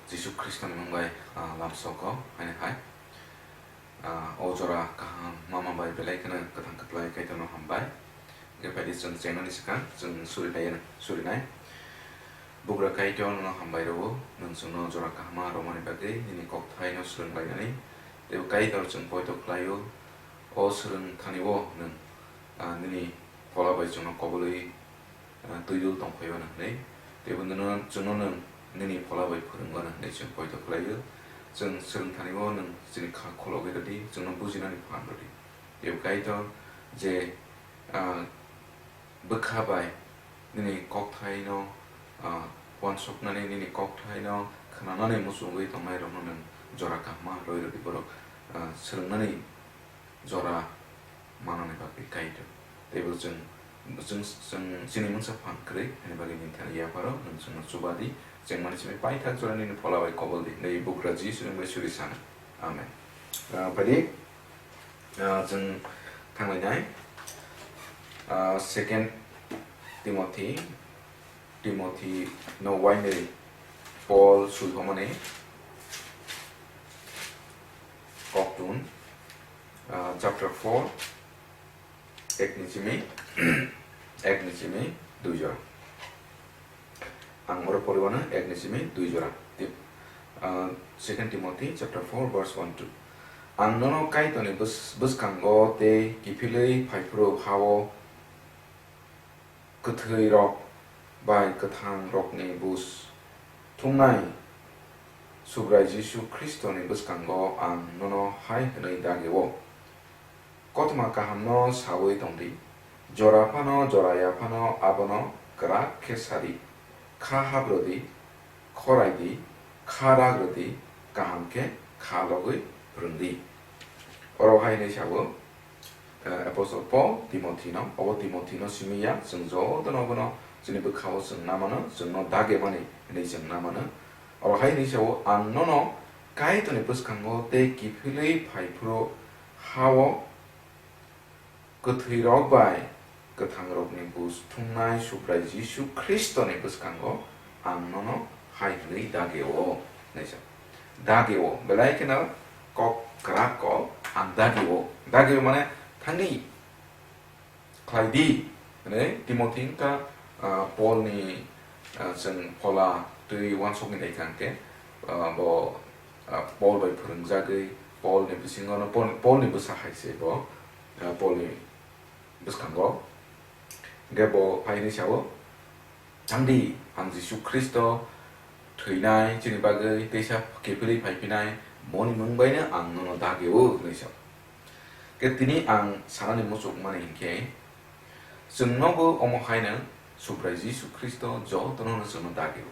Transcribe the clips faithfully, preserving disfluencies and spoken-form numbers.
Jisu Khristoni mung bai, ah, lamsogo, haini hai. Ah, o jora kaham mama bai belai kheno kwthang kwplai Kaitorno hambai. Hwnkhe phaidi chwng chengnani swkang chwng surinai, surinai. Bugra Kaitor, nono hambai rwo, nwng chwngno jora kahama romani bagwi nini kokthaino swrwnglainani. Tei Kaitor, chwng poito khlaio, o swrwngthani-o nwng, ah, nini phola bai chwngno kobului ah, twidul tongphai mano hwnwi, teibo nono chwngno nwng nini phola bai phwrwng mano hwnwi chwng poito khlaio. Chwng swrwngthani-o nwng chini kha kholobwi rwdi, chwngno bujinani phan rwdi. Teibo Kaitor je, ah, bwkha bai nini kokthaino, ah, uansuknani, nini kokthaino khwnanani muchungwi tongnairokno nwng jora kahma rwi rwdi, borok, ah, swrwngnani jora manani bagwi Kaitor. Teibo chwng, chwng, chwng chini mungsa phan kwrwi, haini bagwi nini thani yapharo nwng chwngno chubadi, chengmani simi paithak jora nini phola bai koboldi, hwnwi bugra Jisu nwng bai suri sano. Amen. Ah, phaidi, ah, chwng thanglainai, ah, Second Timothy, Timothy no wainwi Paul suihomani koktun, ah, chapter four, ek ni simi, ek ni simi dui jora. Ang oro poriwano ek ni simi dui jora. Ti-, ah, Second Timothy chapter four verse one two. Ang nono Kaitorni bws-, bwskango tei kiphilwi phaiphuru hao kwthwirok bai kwthangrokni buj thumnai Subrai Jisu Khristoni bwskango ang nono hai hwnwi dagi-o, Kothoma kahamno saui tongdi, jora phano jora ya phano abono kwrak khe sadi, kha habrodi, khoraidi, kha ragrodi, kaham khe kha logwi phrwngdi. Oro hai hwnwi sao, eh, Apostle Paul Timothy no, obo Timothy no simi ya, chwng jotono bono chini bwkhao chwng na mano, chwngno dage mani hwnwi chwng na mano. Oro hai hwnwi sao, ang nono Kaitorni bwskango tei kiphilwi phai phuru hao kwthwirok bai kwthangrokni buj thumnai Subrai Jisu Khristoni bwskango ang nono hai hwnwi dage-o, hwnwi sa. Dage-o, belai kheno kok kwrak kok, ang dage-o. Dage-o mane thangdi, khlai di, hwnwi Timothy wngkha, ah, Paulni, ah, chwng phola twi uansukni naikha hwnkhe, ah, bo, ah, Paul bai phwrwngjagwi, Paulni bisingono, Paul, Paulni bwsa hai se bo, ah, Paulni bwskango. Hwnkhe bo phai hwnwi sao, "Thangdi, ang Jisu Khristo thwinai chini bagwi teisa kiphilwi phaiphinai, boni mung baino ang nono dage-o," hwnwi sa. Khe tini ang sanani muchukmani hinkhe, chwng nogo omo haino Subrai Jisu Khristo jotono chwngno dage-o.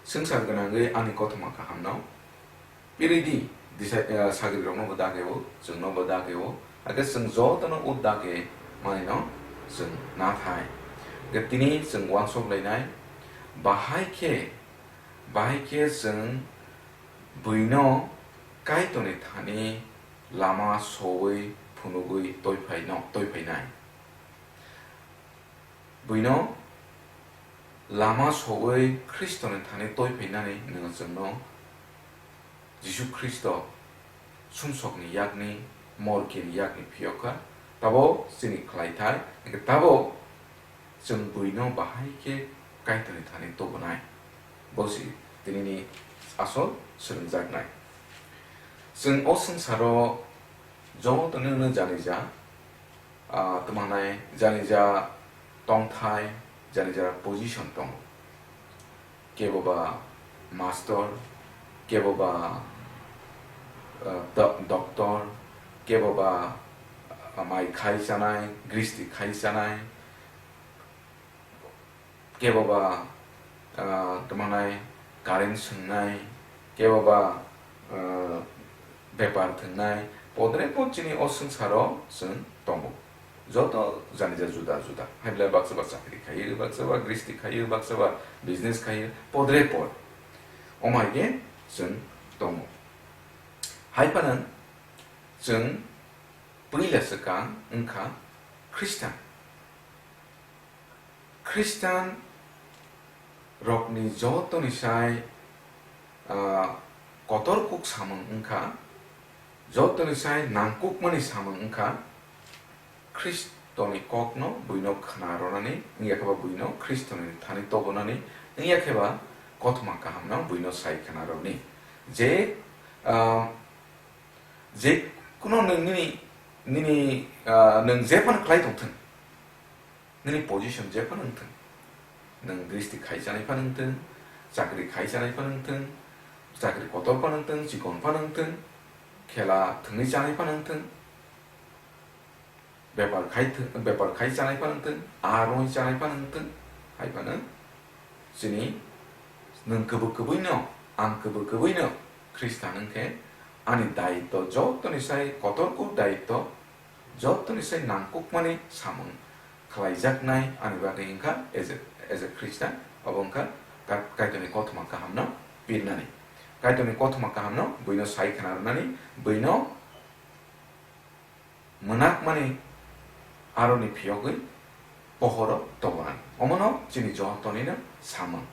Swngchar gwnangwi ani kothoma kahamno piridi, disa-, eh, sagrirokno bo dage-o, chwngno bo dage-o, hakhe chwng jotono o dage manino chwng nathai. Khe tini chwng uansuk lainai, bahai khe, bahai khe chwng buino Kaitorni thani lama soui phunugui toiphaino-, toiphainai. Buino lama soui Khristoni thani toiphainani nwng chwngno Jisu Khristo sumsokni yakni, morkeni yakni phiyok kha, tabo chini khlaithai, hwnkhe tabo chwng buino bahai khe Kaitorni thani tubunai. Bo si tinini asol swrwngjaknai. Chwng o swngcharo jotono no janija, ah, tamo hwnai janija tongthai, janija position tongo. Kebo ba master, kebo ba, ah, do-, doctor, kebo ba, ah, mai khai chanai, gristi khai chanai, kebo ba, ah, tamo hwnai current swngnai, kebo ba, ah, bepar thwngnai, podre pod chini o swngcharo chwng tongo. Joto janija juda juda. Hai belai baksa ba chakri khaio, baksa ba gristi khaio, baksa ba business khaio, podre pod. Omo hai khe chwng tongo. Hai phano chwng puila swkang wngkha Khristan. Khristan rokni jotoni sai ah, kotor kuk samung wngkha, jotoni sai nangkukmani samung wngkha Khristoni kokno buino khna rwnani, wngya khe ba buino Khristoni thani tobonani, wngya khe ba kothoma kahamno buino sai khna rwni. Je, ah, je kuno nwng nini, nini, ah, nwng je phano khlai tongthwng, nini position je phano wngthwng, nwng gristi khai chanai phano wngthwng, chakri khai chanai phano wngthwng, chakri kotor phano wngthwng, chikon phano wngthwng, khela thwngwi chanai phano wngthwng, bepar khai thwng, bepar khai chanai phano wngthwng, a rwngwi chanai phano wngthwng, hai phano chini nwng kwbwi kwbwino, ang kwbwi kwbwino Khristan wngkhe ani daitw jotoni sai kotor kuk daitw, jotoni sai nangkukmani samung khlaijaknai ani bagwi wngkha as a, as a Christian, obo wngkha Ka-, Kaitorni kothoma kahamno pirnani. Kaitorni kothoma kahamno buino sai khna rwnani, buino mwnakmani aroni phiyogwi pohoro tobonani. Omono chini jotonino samung.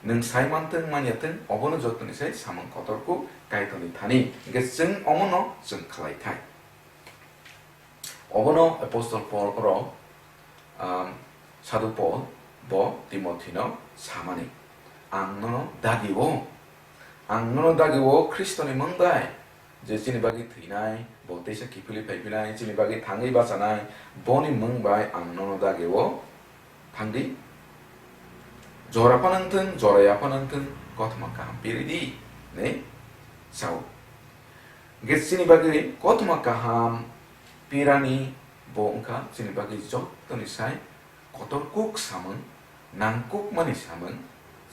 Nwng sai manthwng manya thwng, obono jotoni sai samung kotor kuk Kaitorni thani. Hwnkhe chwng omono chwng khlai thai. Obono Apostol Paul oro, um, Sadhu Paul bo Timothino samani, "Ang nono dagi-o, ang nono dagi-o Khristoni mung bai, je chini bagwi thwinai, bo teisa kiphilwi phaiphinai, chini bagwi thangwi bachanai, boni mung bai ang nono dagi-o thangdi, jora phano wngthwng, jora ya phano wngthwng, kothoma kaham piridi," hinwi sao. Hwnkhe chini bagwi kothoma kaham pirani bo wngkha chini bagwi jotoni sai kotor kuk samung, nangkukmani samung,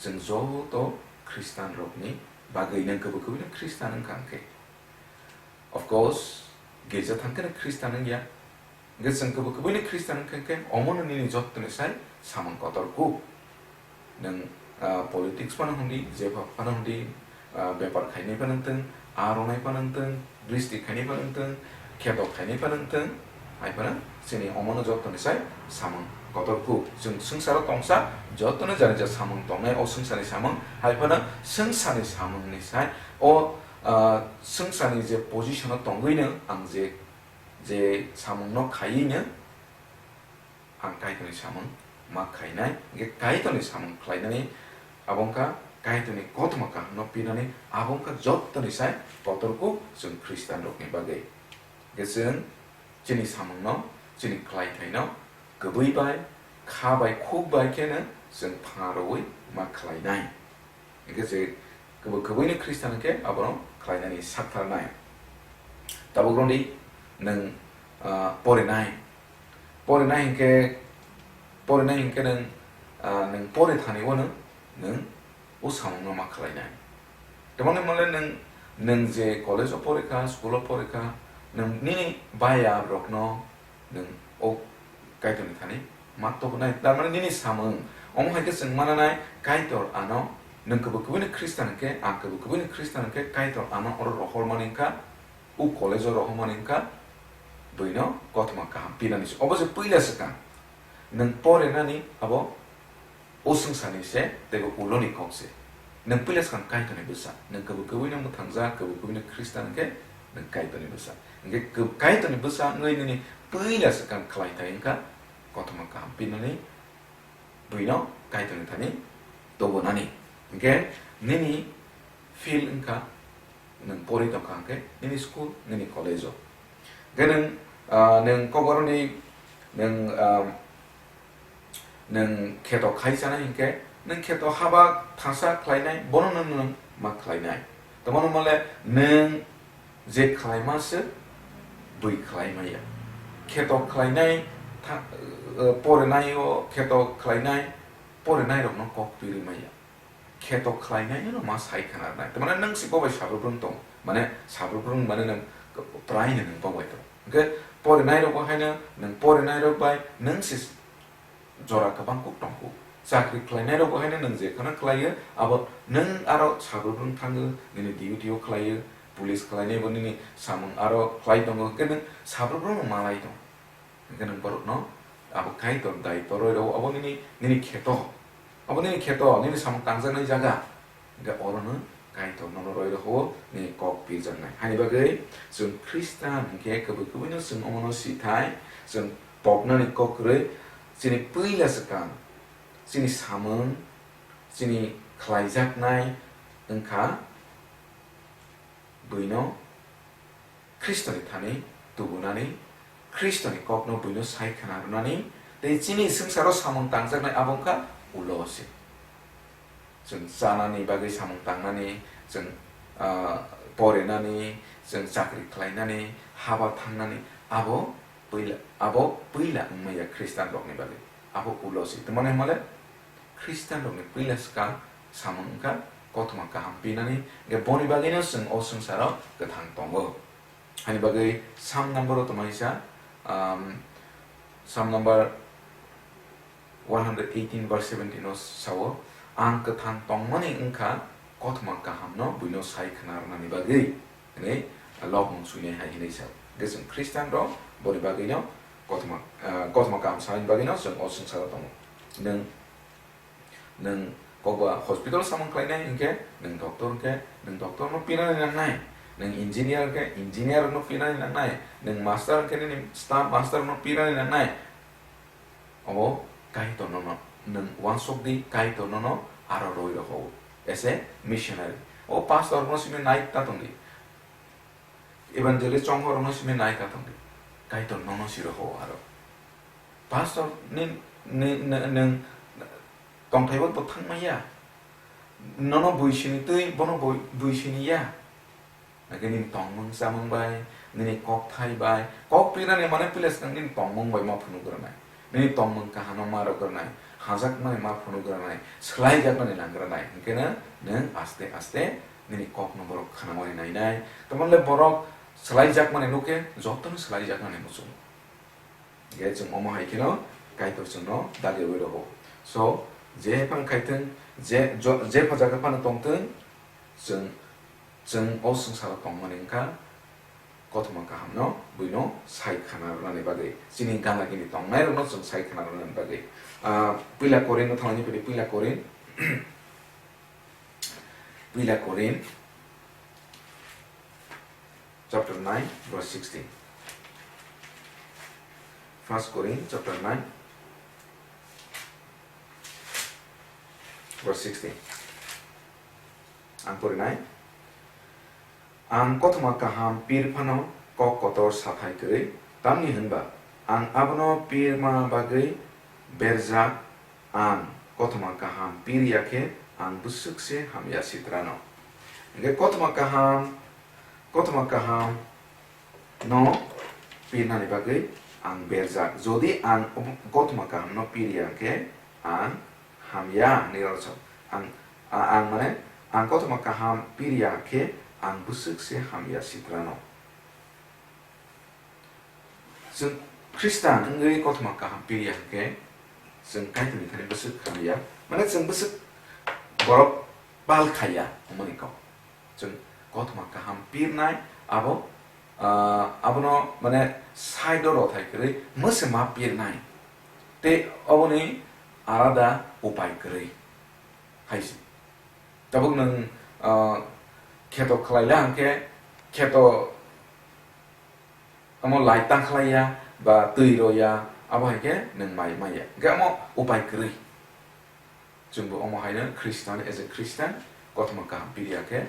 chwng joto Khristan rokni bagwi, nwng kwbwi kwbwino Khristan wngkha hwnkhe. Of course, girja thangkheno Khristan wngya, Hwnkhe chwng kwbwi kwbwino Khristan wngkha hwnkhe omono nini jottoni sai samung kotor kuk. Nwng, ah, politics phano hwndi, jepha phano hwndi, ah, bepar khainai phano wngthwng, a rwnai phano wngthwng, bristi khainai phano wngthwng, kheto khainai phano wngthwng, hai phano chini omono jottoni sai samung kotor kuk. Chwng swngcharo tongsa, jottoni jani ja samung tongnai o swngcharni samung, hai phano swngcharni samungni sai o, ah, swngcharni je position o tongwino ang je je samungno khaiwino ang Kaitorni samung ma khainai, hwnkhe Kaitorni samung khlainani abo wngkha Kaitorni kothoma kahamno pinani, abo wngkha jottoni sai kotor kuk chwng Khristianrokni bagwi. Hwnkhe chwng chini samungno, chini khlaithaino kwbwi bai, kha bai, khuk bai kheno chwng phangarwi ma khlainai. Hwnkhe je kwbwi kwbwino Khristan hwnkhe abono khlainani saktharnai. Tabuk rwdi nwng, ah, porinai. Porinai hwnkhe, porinai hwnkhe nwng, ah, nwng pori thani uano nwng o samungno ma khlainai. Tamoni hwnle nwng, nwng je college o porikha, school o porikha, nwng nini baya rokno nwng o Kaitorni thani ma tubunai, tar mane nini samung. Omo hai khe chwng mananai Kaitor ano, nwng kwbwi kwbwino Khristan hwnkhe, ang kwbwi kwbwino Khristan hwnkhe, Kaitor ano oro rohormani wngkha, o college o rohormani wngkha, buino kothoma kaham pinani se. Obo se puila swkang. Nwng porinani abo o swngcharni se, tei bo uloni kok se. Nwng puila swkang Kaitorni bwsa. Nwng kwbwi kwbwino mwthangjak, kwbwi kwbwino Khristan hwnkhe nwng Kaitorni bwsa. Hwnkhe kw-, Kaitorni bwsa wngwi nini puila swkang khlaithai wngkha kothoma kaham pinani, buino Kaitorni thani tubunani. Hwnkhe nini field wngkha nwng pori tongkha hwnkhe nini school, nini college o. Hwnkhe nwng, ah, nwng koboroni nwng, ah, nwng kheto khai chanai hinkhe, nwng kheto haba thangsa khlainai, bono nwng nwng ma khlainai. Tamoni hwnmale nwng je khlaima se bui khlai maya. Kheto khlainai tha-, eh, porinai o kheto khlainai, porinai rokno kok piri maya. Kheto khlainai no ma sai khna rwnai. Tamani nwng si bo bai sabrubrung tong. Mane sabrubrung mane nwng prai no nwng bo bai tong. Hwnkhe porinai rok bo haino nwng porinai rok bai nwng si jora kwbang kuk tong kuk. Chakri khlainai rok bo haino nwng je kheno khlaio, abo nwng aro sabrubrung thango, nini duty o khlaio, police khlainai bo nini samung aro khlai tongo, hwnkhe nwng sabrubrung no malai tong. Hwnkhe nwng borokno abo Kaitor daitw rwi rwo, abo nini, nini kheto. Abo nini kheto, nini samung tangjaknai jaga. Hwnkhe oro nwng Kaitor nono roi rohoro ni kok pirjaknai. Hani bagwi chwng Khristan hinkhe kwbwi kwbwino chwng omono sithai, chwng poknani kok kwrwi, chini puila swkang, chini samung, chini khlaijaknai wngkha buino Khristoni thani tubunani, Khristoni kokno buino sai khna rwnani, tei chini swngcharo samung tangjaknai abo wngkha ulo se. Chwng chanani bagwi samung tangnani, chwng, ah, porinani, chwng chakri khlainani, haba thangnani, abo puila, abo puila wngmaya Khristanrokni bagwi. Abo ulo se. Tei mane hwnmale Khristanrokni puila swkang samung wngkha kothoma kaham pinani, hwnkhe boni bagwino chwng o swngcharo kwthang tongo. Hani bagwi Psalm number o tongmani sa, um, Psalm number one hundred eighteen verse seventeen o sao, "Ang kwthang tongmani wngkha kothoma kahamno buino sai khna rwnani bagwi," hwnwi lobmung suinai hai hwnwi sao. Hwnkhe chwng Khristanrok boni bagwino kothoma, ah, kothoma kaham sanani bagwino chwng o swngcharo tongo. Nwng Nwng kokba hospital samung khlainai hinkhe nwng doctor hinkhe nwng doctor no pinani nangnai, nwng engineer hinkhe engineer no pinani nangnai, nwng master hinkhe nini staff master no pinani nangnai. Obo Kaitor nono nwng uansuk di, Kaitor nono aro roi rohoro as a missionary. O pastor no simi nai ta tongdi. Evangelist chonghorokno simi nai ka tongdi. Kaitor nono si rohoro aro. Pastor ni, ni, ni, nwng tongthaibo bo thangmaya. Nono bui sini twi, bono bui, bui sini ya. Nake nini tongmung chamung bai, nini kokthai bai, kok pinani mane pila swkang nini tongmung bai ma phunuk rwnai. Nini tongmung kahano ma rwgwrnai, hajakmani ma phunugwrnai, swlaijakmani nangwrnai. Hinkhe no nwng aste aste nini kokno borok khnamani nainai. Tamole borok swlaijakmani nukhe jotono swlaijakmani muchungo. Hinkhe chwng omo hai kheno Kaitor chwngno dagirwi rogo. So, je phano khaithwng, je, jo-, je pha jaga phano tongthwng, chwng, chwng o swngcharo tongmani wngkha kothoma kahamno buino sai khna rwnani bagwi, chini gana gini tongnairokno chwng sai khna rwnani bagwi. Ah, Puila Korinno thangni phaidi, Puila Korin, Puila Korin chapter nine verse sixteen. First Korin chapter nine verse sixteen. Ang porinai. Ang kothoma kaham pir phano kok kotor sathai kwrwi, tamni hwnba ang abono pirma bagwi berjak, ang kothoma kaham pir ya khe ang bwswk se hamya sitrano. Hwnkhe kothoma kaham, kothoma kaham no pirnani bagwi ang berjak. Jodi ang kothoma kaham no pir ya khe ang hamya hwnwi rw-, ang, a-, ang mane, ang kothoma kaham pir ya khe ang bwswk se hamya sitrano. Chwng Khristan wngwi kothoma kaham pir ya khe chwng Kaitorni thani bwswk hamya, mane chwng bwswk borok pal khaiya hwnmani kok. Chwng kothoma kaham pirnai abo, ah, abono mane side o rothai kwrwi mwse ma pirnai. Tei oboni alada upai kwrwi hai se. Tabuk nwng, ah, kheto khlai la hwnkhe kheto omo lai tang khlai ya ba twi rw ya, abo hai khe nwng mai maya. Hwnkhe omo upai kwrwi. Chwngbo omo haino Khristan, as a Christian, kothoma kaham pir ya khe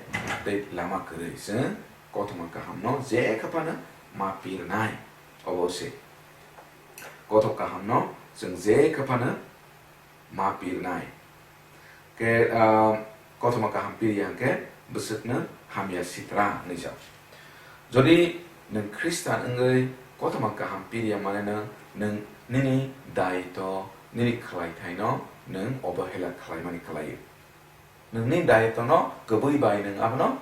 tei lama kwrwi chwng kothoma kahamno je khe phano ma pirnai. Obo se kothoma kahamno chwng je khe phano ma pirnai. Khe, ah, kothoma kaham pir ya khe bwswkno hamya sitra hwnwi sa. Jodi nwng Khristan wngwi kothoma kaham pir ya mane nwng, nwng nini daito, nini khlaithaino nwng obohela khlaimani khlaio. Nwng nini daitono kwbwi bai nwng abono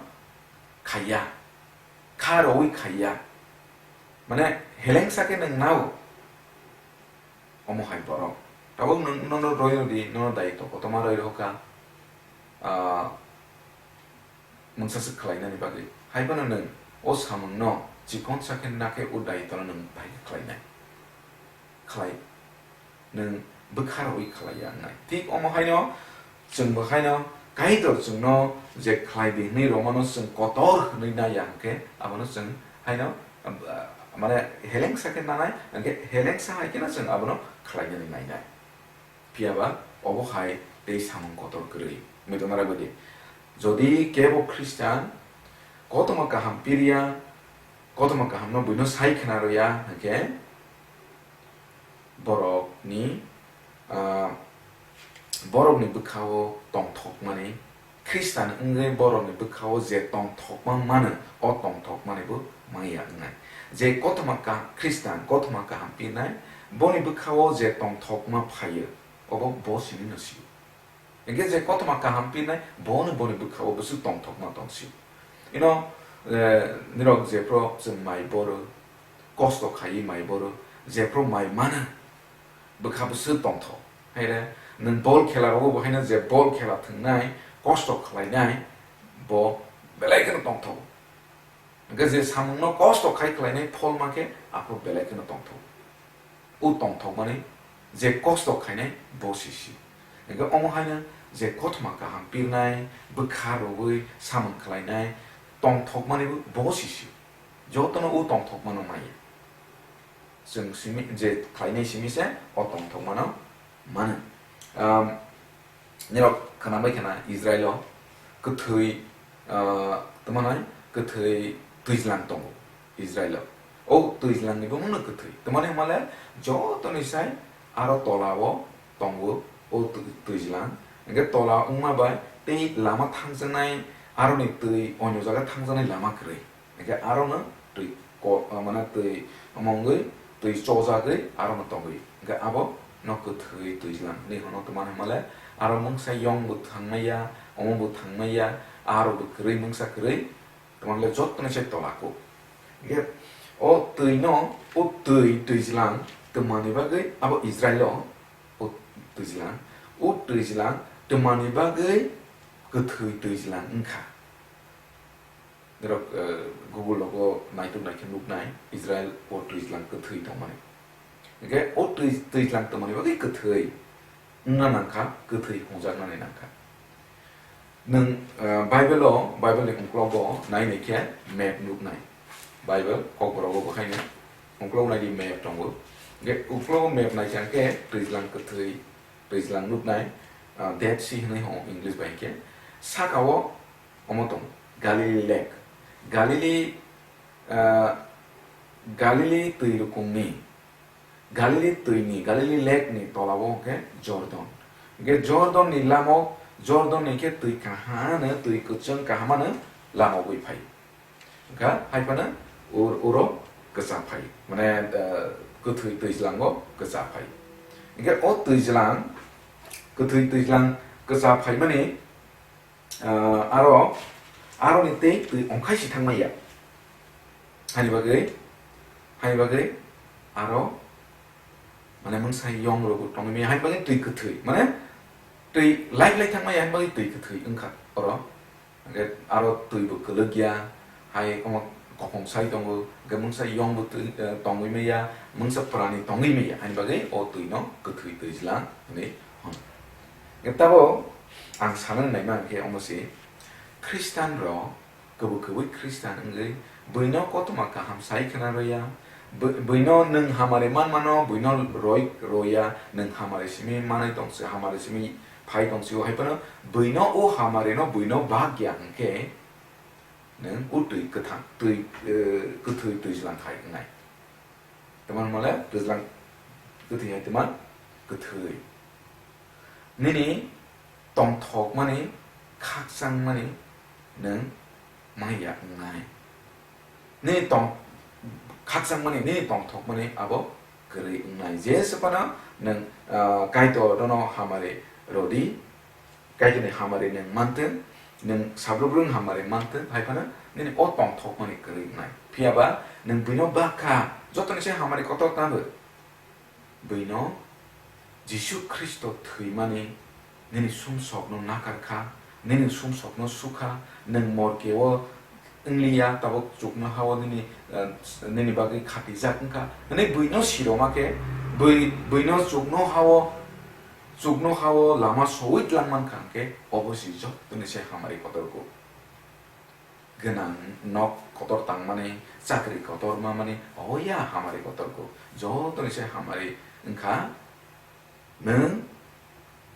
khaiya, kha rwui khaiya. Mane helengsa khe nwng nao. Omo hai borok. Tabuk nwng, nono roi rw di, nono daito kotorma roi rw kha, ah, mungsa swk khlainani bagwi. Hai phano nwng o samungno chikonsa khe na khe o daitono nwng bai khe khlainai. Khlai, nwng bwkha rwui khlaiya wngnai. Thik omo haino chwngbo haino Kaitor chwngno je khlai di hwnwi romano chwng kotor hwnwi naiya hwnkhe abono chwng haino, ah, mane helengsa khe nanai, hwnkhe helengsa hai kheno chwng abono khlainani nainai. Phiya ba obo hai tei samung kotor kwrwi. Muitu nara godi. Jodi kebo Khristan kothoma kaham pirya, kothoma kahamno buino sai khna rwya hwnkhe borokni, ah, borokni bwkhao tongthokmani, Khristan wngwi borokni bwkhao je tongthokma mano, o tongthokmanibo maya wngnai. Je kothoma ka-, Khristan kothoma kaham pirnai, boni bwkhao je tongthokma phaio, obo bo sinino sio. Hingke je kothoma kaham pirnai, bono boni bwkhao bwswk tongthokma tongsio. Ino, eh, nirok jephru chwng mai boro, kosto khaiwi mai boro, jephru mai mano, bwkha bwswk tongthok. Haire, nwng bol khela rogo bo haino je bol khela thwngnai, kosto khlainai, bo belai kheno tongthok. Hingke je samungno kosto khai khlainai pholma khe aphuru belai kheno tongthok. O tongthokmani je kosto khainai bo sisi. Hingke omo haino je kothoma kaham pirnai, bwkha rwui samung khlainai, tongthokmanibo bo sisi. Jotono o tongthokmano maya. Chwng simi, je khlainai simi se o tongthokmano mano. Um, nirok khna bai khna Israilo kwthwi, ah, tamo nai kwthwi twijlang tongo Israilo. O twijlangni bumungno kwthwi. Tamani hwnmale jotoni sai aro tolao tongo o twi-, twijlang. Hingke tola wngma bai tei lama thangjaknai aroni twi onyo jaga thangjaknai lama kwrwi. Hingke arono twi ko-, ah, mane twi omo wngwi twi chojagwi arono tongwi. Hingke abo no kwthwi twijlang hinwi hwno, tamani hwnmale aro mungsa yong bo thangmaya, omo bo thangmaya, aro bo kwrwi mungsa kwrwi, tamani le jottoni se tola kuk. Hingke o twi no, o twi twijlang twmani bagwi abo Israilo o twijlang, o twijlang twmani bagwi kwthwi twijlang wngkha. Norok, eh, Google logo naituk naikhe nuknai, Israel o twijlang kwthwi tongmani. Hingkhe o twi-, twijlang tongmani bagwi kwthwi wngna nangkha, kwthwi hwnjaknani nangkha. Nwng, eh, Bible-o, Bible-ni uklogo nai naikhe map nuknai. Bible kokborok o bwkhaino uklogo naidi map tongo. Hingkhe uklogo map naikha hingkhe twijlang kwthwi, twijlang nuknai, ah, Dead Sea hwnwi hwngo English bai hingkhe. Saka-o omo tong, Galilee Lake. Galilee, ah, Galilee twi rukungni, Galilee twini, Galilee Lake ni tola-o hwnkhe Jordan. Hwnkhe Jordan ni lama, Jordan ni khe twi kaham ano, twi kwchwng kaham ano lama wi phai. Hwnkha hai phano ur-, uro kwchak phai. Mane, ah, kwthwi twijlango kwchak phai. Hwnkhe o twijlang, kwthwi twijlang kwchak phaimani, ah, aro, aroni tei twi ongkhai si thangmaya. Hani bagwi, hani bagwi aro, mane, mungsa yong rok tongwi maya, hani bagwi twi kwthwi. Mane, twi lai lai thangmaya, hani bagwi twi kwthwi wngkha oro. Hwnkhe aro twi bo kwlwk ya, hai omo kophong sai tongo, hwnkhe mungsa yong bo twi, eh, tongwi maya, mungsa prani tongwi maya, hani bagwi o twi no kwthwi twijlang hinwi hwn. Hwnkhe tabo ang sana naima hwnkhe omo se, Khristan rok, kwbwi kwbwi Khristan wngwi, buino kothoma kaham sai khna rwya, bui-, buino nwng hamari manmano, buino roi roya, nwng hamari simi manwi tongsi, hamari simi phai tongsi, hai phano buino o hamari no buino bak ya hwnkhe nwng o twi kwthang, twi, eh, kwthwi twijlang khai wngnai. Tamo hwnmale twijlang kwthwi hai tamo kwthwi. Nini tongthokmani, khakchangmani nwng maya wngnai. Nini tong-, khakchangmani, nini tongthokmani abo kwrwi wngnai. Je se phano nwng, ah, Kaitor nono hamari rodi, Kaitorni hamari nwng manthwng, nwng sabrubrung hamari manthwng, hai phano nini o tongthokmani kwrwi wngnai. Phiya ba nwng buino bak kha, jotoni se hamari kotor tangwi. Buino Jisu Khristo thwimani nini sumsokno nakar kha, nini sumsokno su kha, nwng morkeo wngliya, tabuk chukno hao nini, eh, nini bagwi khatijak wngkha. Hwnwi buino siroma khe, bui-, buino chukno hao Chuknohao lama sowi tlang mankha hwnkhe obo se jottoni se hamari kotorgo. Gwnang nok kotor tangmani, chakri kotor mamani, obo ya hamari kotorgo. Jottoni se hamari wngkha nwng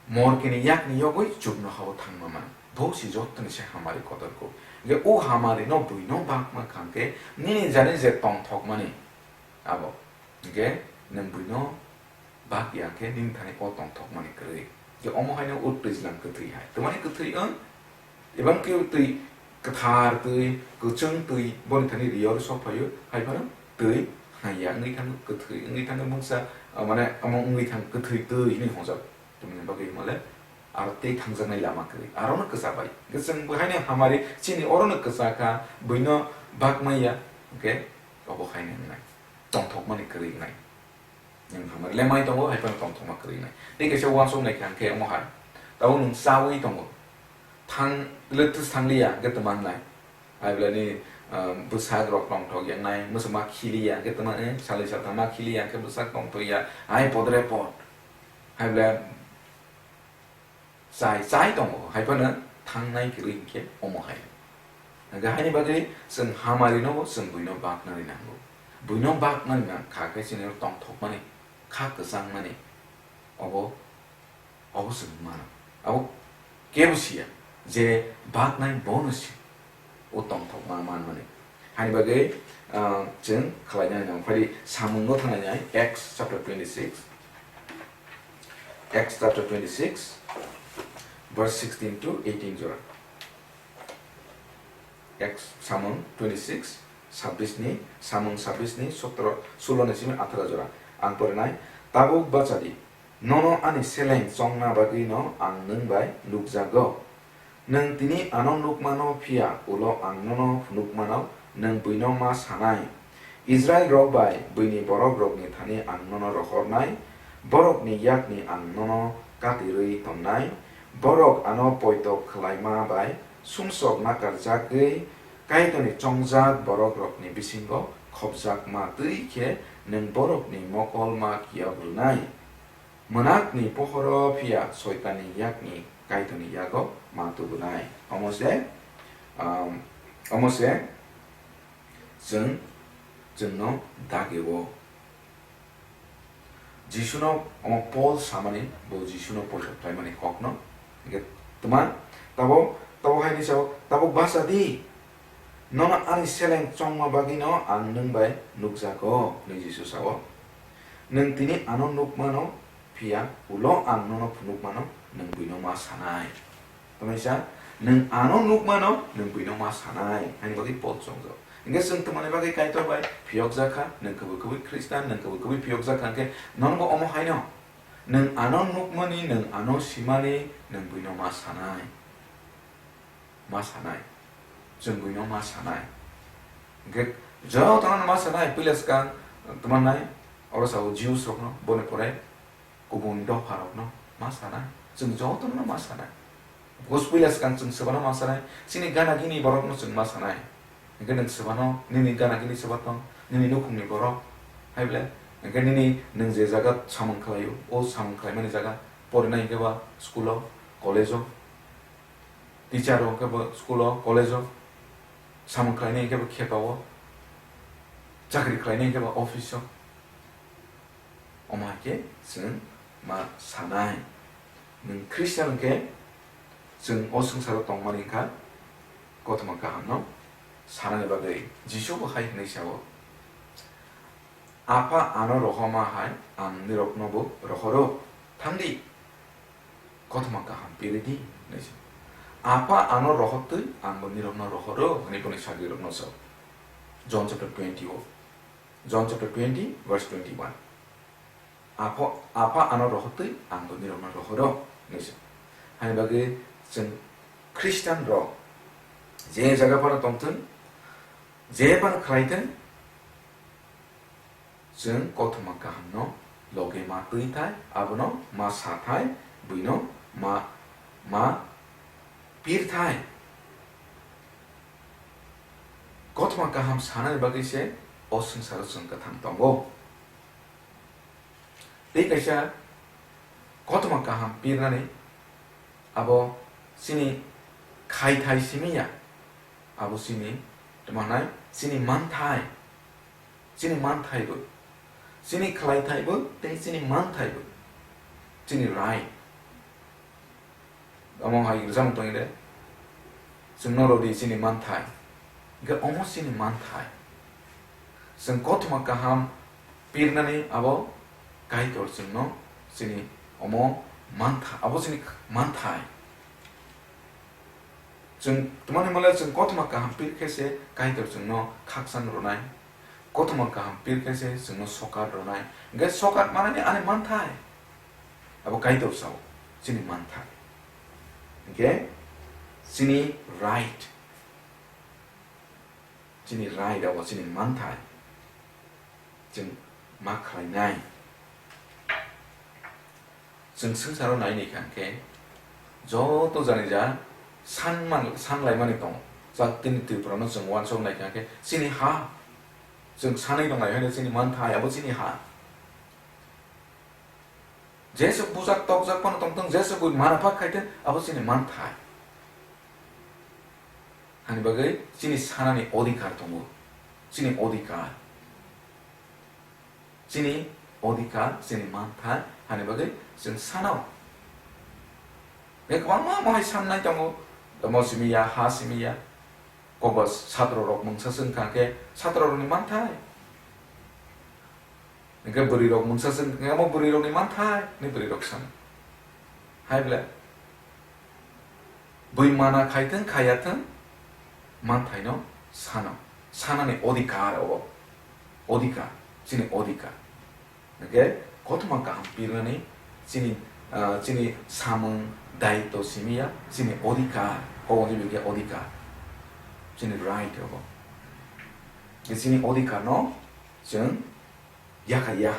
morkini yakni yogwi chuknohao thangma man. Bo se jottoni se hamari kotorgo. Hwnkhe o hamarino buino bakma kha hwnkhe nini jani je tongthokmani abo. Hwnkhe nwng buino bak ya khe nini thani o tongthokmani kwrwi. Je omo haino o twijlang kwthwi hai. Twmani kwthwi wng, ebang khe twi kwthar twi, kwchwng twi, boni thani rio sok phaio, hai phano twi hwnwi ya wngwi thangwi kwthwi wngwi thangwi mungsa, ah, mane omo wngwi thang kwthwi twi hinwi hwnjak. Twmani bagwi hwnmale aro tei thangjaknai lama kwrwi. Arono kwcha bai. Hwnkhe chwng bo haino hamari chini orono kwcha kha, buino bak manya, hwnkhe obo haino wngnai. Tongthokmani kwrwi wngnai. Nwng hamari le mai tongo, hai phano tongthokma kwrwi wngnai. Tei kaisa uansuk nai kha hwnkhe omo hai. Tabuk nwng chaui tongo. Thang, le twis thang liya, hwnkhe twma wngnai. Hai belai ni, ah, bwsak rok tongthok ya wngnai, mwswkma khiliya, hwnkhe twma, eh, salai saltham ma khiliya, hwnkhe bwsak tongthok ya, hai podre pod. Hai belai chai, chai tongo, hai phano thangnai kwrwi hwnkhe omo hai. Hwnkhe haini bagwi chwng hamari no bo chwng buino baknani nango. Buino baknani nang kha khe chini tongthokmani, kha kwchangmani, obo, obo chwng mano. Abo kebo siya je baknai bono si. O tongthokma manmani. Haini bagwi, ah, chwng khlainani nang phai di, samungo thanglainai, Acts chapter twenty-six. Acts chapter twenty-six, verse sixteen to eighteen jora. Acts samung twenty-six, sabbish ni, samung sabbish ni, sotro, sulo ni simi atharo jora. Ang porinai, tabuk bachadi, nono ani seleng chongna bagwi no ang nwng bai nukjago. Nwng tini ano nukmano, phiya ulo ang nono phunukmano nwng buino ma sanai. Israilrok bai buini borokrokni thani ang nono rohornai, borokni yakni ang nono katirwi tongnai. Borok ano poito khlaima bai sumsok nakarjagwi Kaitorni chongjak borokrokni bisingo khopjakma twi khe nwng borokni mokol ma kiyok rwnai. Mwnakni pohoro phiya Soitanni yakni Kaitorni yago ma tubunai. Omo se, um, omo se chwng, chwngno dagio. Jisuno omo Paul samani, bo Jisuno poito khlaimani kokno. Hingke twma, tabo, tabo haini sao, tabuk basa di. Nono ani seleng chongma bagwino ang nwng bai nukjago, hwnwi Jisu sao. Nwng tini ano nukmano, phiya ulo ang nono phunukmano, nwng buino ma sanai. Tamaisa, nwng ano nukmano, nwng buino ma sanai, haini bagwi Paul chongjak. Hingke chwng twmani bagwi Kaitor bai phiyokjak kha, nwng kwbwi kwbwi Khristan, nwng kwbwi kwbwi phiyokjak kha, hingke nono bo omo haino, nwng ano nukmani, nwng ano simani, nwng buino ma sanai. Ma sanai, chwng buino ma sanai. Hingke jotono ma sanai, puila swkang twmannai, oro sao Jews rokno, boni pore kubun dopha rokno ma sanai, chwng jotono ma sanai. Because puila swkang chwng swbano ma sanai, chini gana gini borokno chwng ma sanai. Hingke nwng swbano, nini gana gini swba tong, nini nukhungni borok, hai ble, hingke nini nwng je jaga samung khlaio, o samung khlaimani jaga, porinai hingke ba school o, college o, teacher rok hingke bo school o, college o, samung khlainai hingke bo kheto o, chakri khlainai hingke bo office o. Omo hai khe chwng ma sanai. Nwng Khristian hwnkhe chwng o swngcharo tongmani wngkha kothoma kahamno sanani bagwi. Jisu bo hai hwnwi sao, "Apha ano rohorma hai ang niroknobo rohoro. Thangdi, kothoma kaham piridi," hwnwi se. "Apha ano rohortwi angbo nirokno rohoro," hwnwi boni sagrirokno sao. John chapter twenty o. John chapter twenty, verse twenty-one. Apho, Apha ano rohortwi angbo nirokno rohoro, hwnwi se. Hani bagwi chwng Khristian rok je jaga phano tongthwng, je phano khlaithwng, chwng kothoma kahamno loge ma twi thai, abono ma sa thai, buino ma, ma pir thai. Kothoma kaham sanani bagwi se o swngcharo chwng kwthang tongo. Tei kaisa Kothoma kaham pirnani abo chini khaithai simi ya, abo chini tamo hwnai chini manthai, chini manthai bo, chini khlaithai bo tei chini manthai bo, chini right. Omo hai rijak tongwi de, chwngno rw di chini manthai, hwnkhe omo chini manthai. Chwng kothoma kaham pirnani abo Kaitor chwngno chini omo mantha-, abo chini manthai. Chwng tmani mole chwng kothoma kaham pir khe se Kaitor chwngno khakchang rwnai, kothoma kaham pir khe se chwngno sokat rwnai. Hwnkhe sokat manani ani manthai, abo Kaitor sao, chini manthai. Hwnkhe chini right, chini right abo chini manthai chwng ma khlainai. Chwng swngcharo nai ni kha khe joto jani ja san man, san laimani tongo. Chak tini Tripura no chwng uansuk nai kha khe chini ha, chwng sanwi tong nai kha khe chini manthai abo chini ha. Jesuk bujak tokjak phano tongthung, jesuk bui mana phak khaithung, abo chini manthai. Hani bagwi chini sanani odhikar tongo, chini odhikar. Chini odhikar, chini manthai, hani bagwi chwng sano. Bek kwbangma mohai sannai tongo, mo simi ya, ha simi ya. Kokba satro rok mungsa swng kha khe satro rokni manthai. Hingke bwrwi rok mungsa swng khe omo bwrwi rokni manthai ni bwrwi rok sano. Hai ble. Bui mana khai thung khaya thung manthai no sano. Sanani odhikar obo. Odhikar. Chini odhikar. Hingke kothoma kaham pirnani chini, ah, chini samung daitw simi ya, chini odhikar, obo ni bikhe odhikar, chini right obo. Chini odhikar no chwng yakhai ya.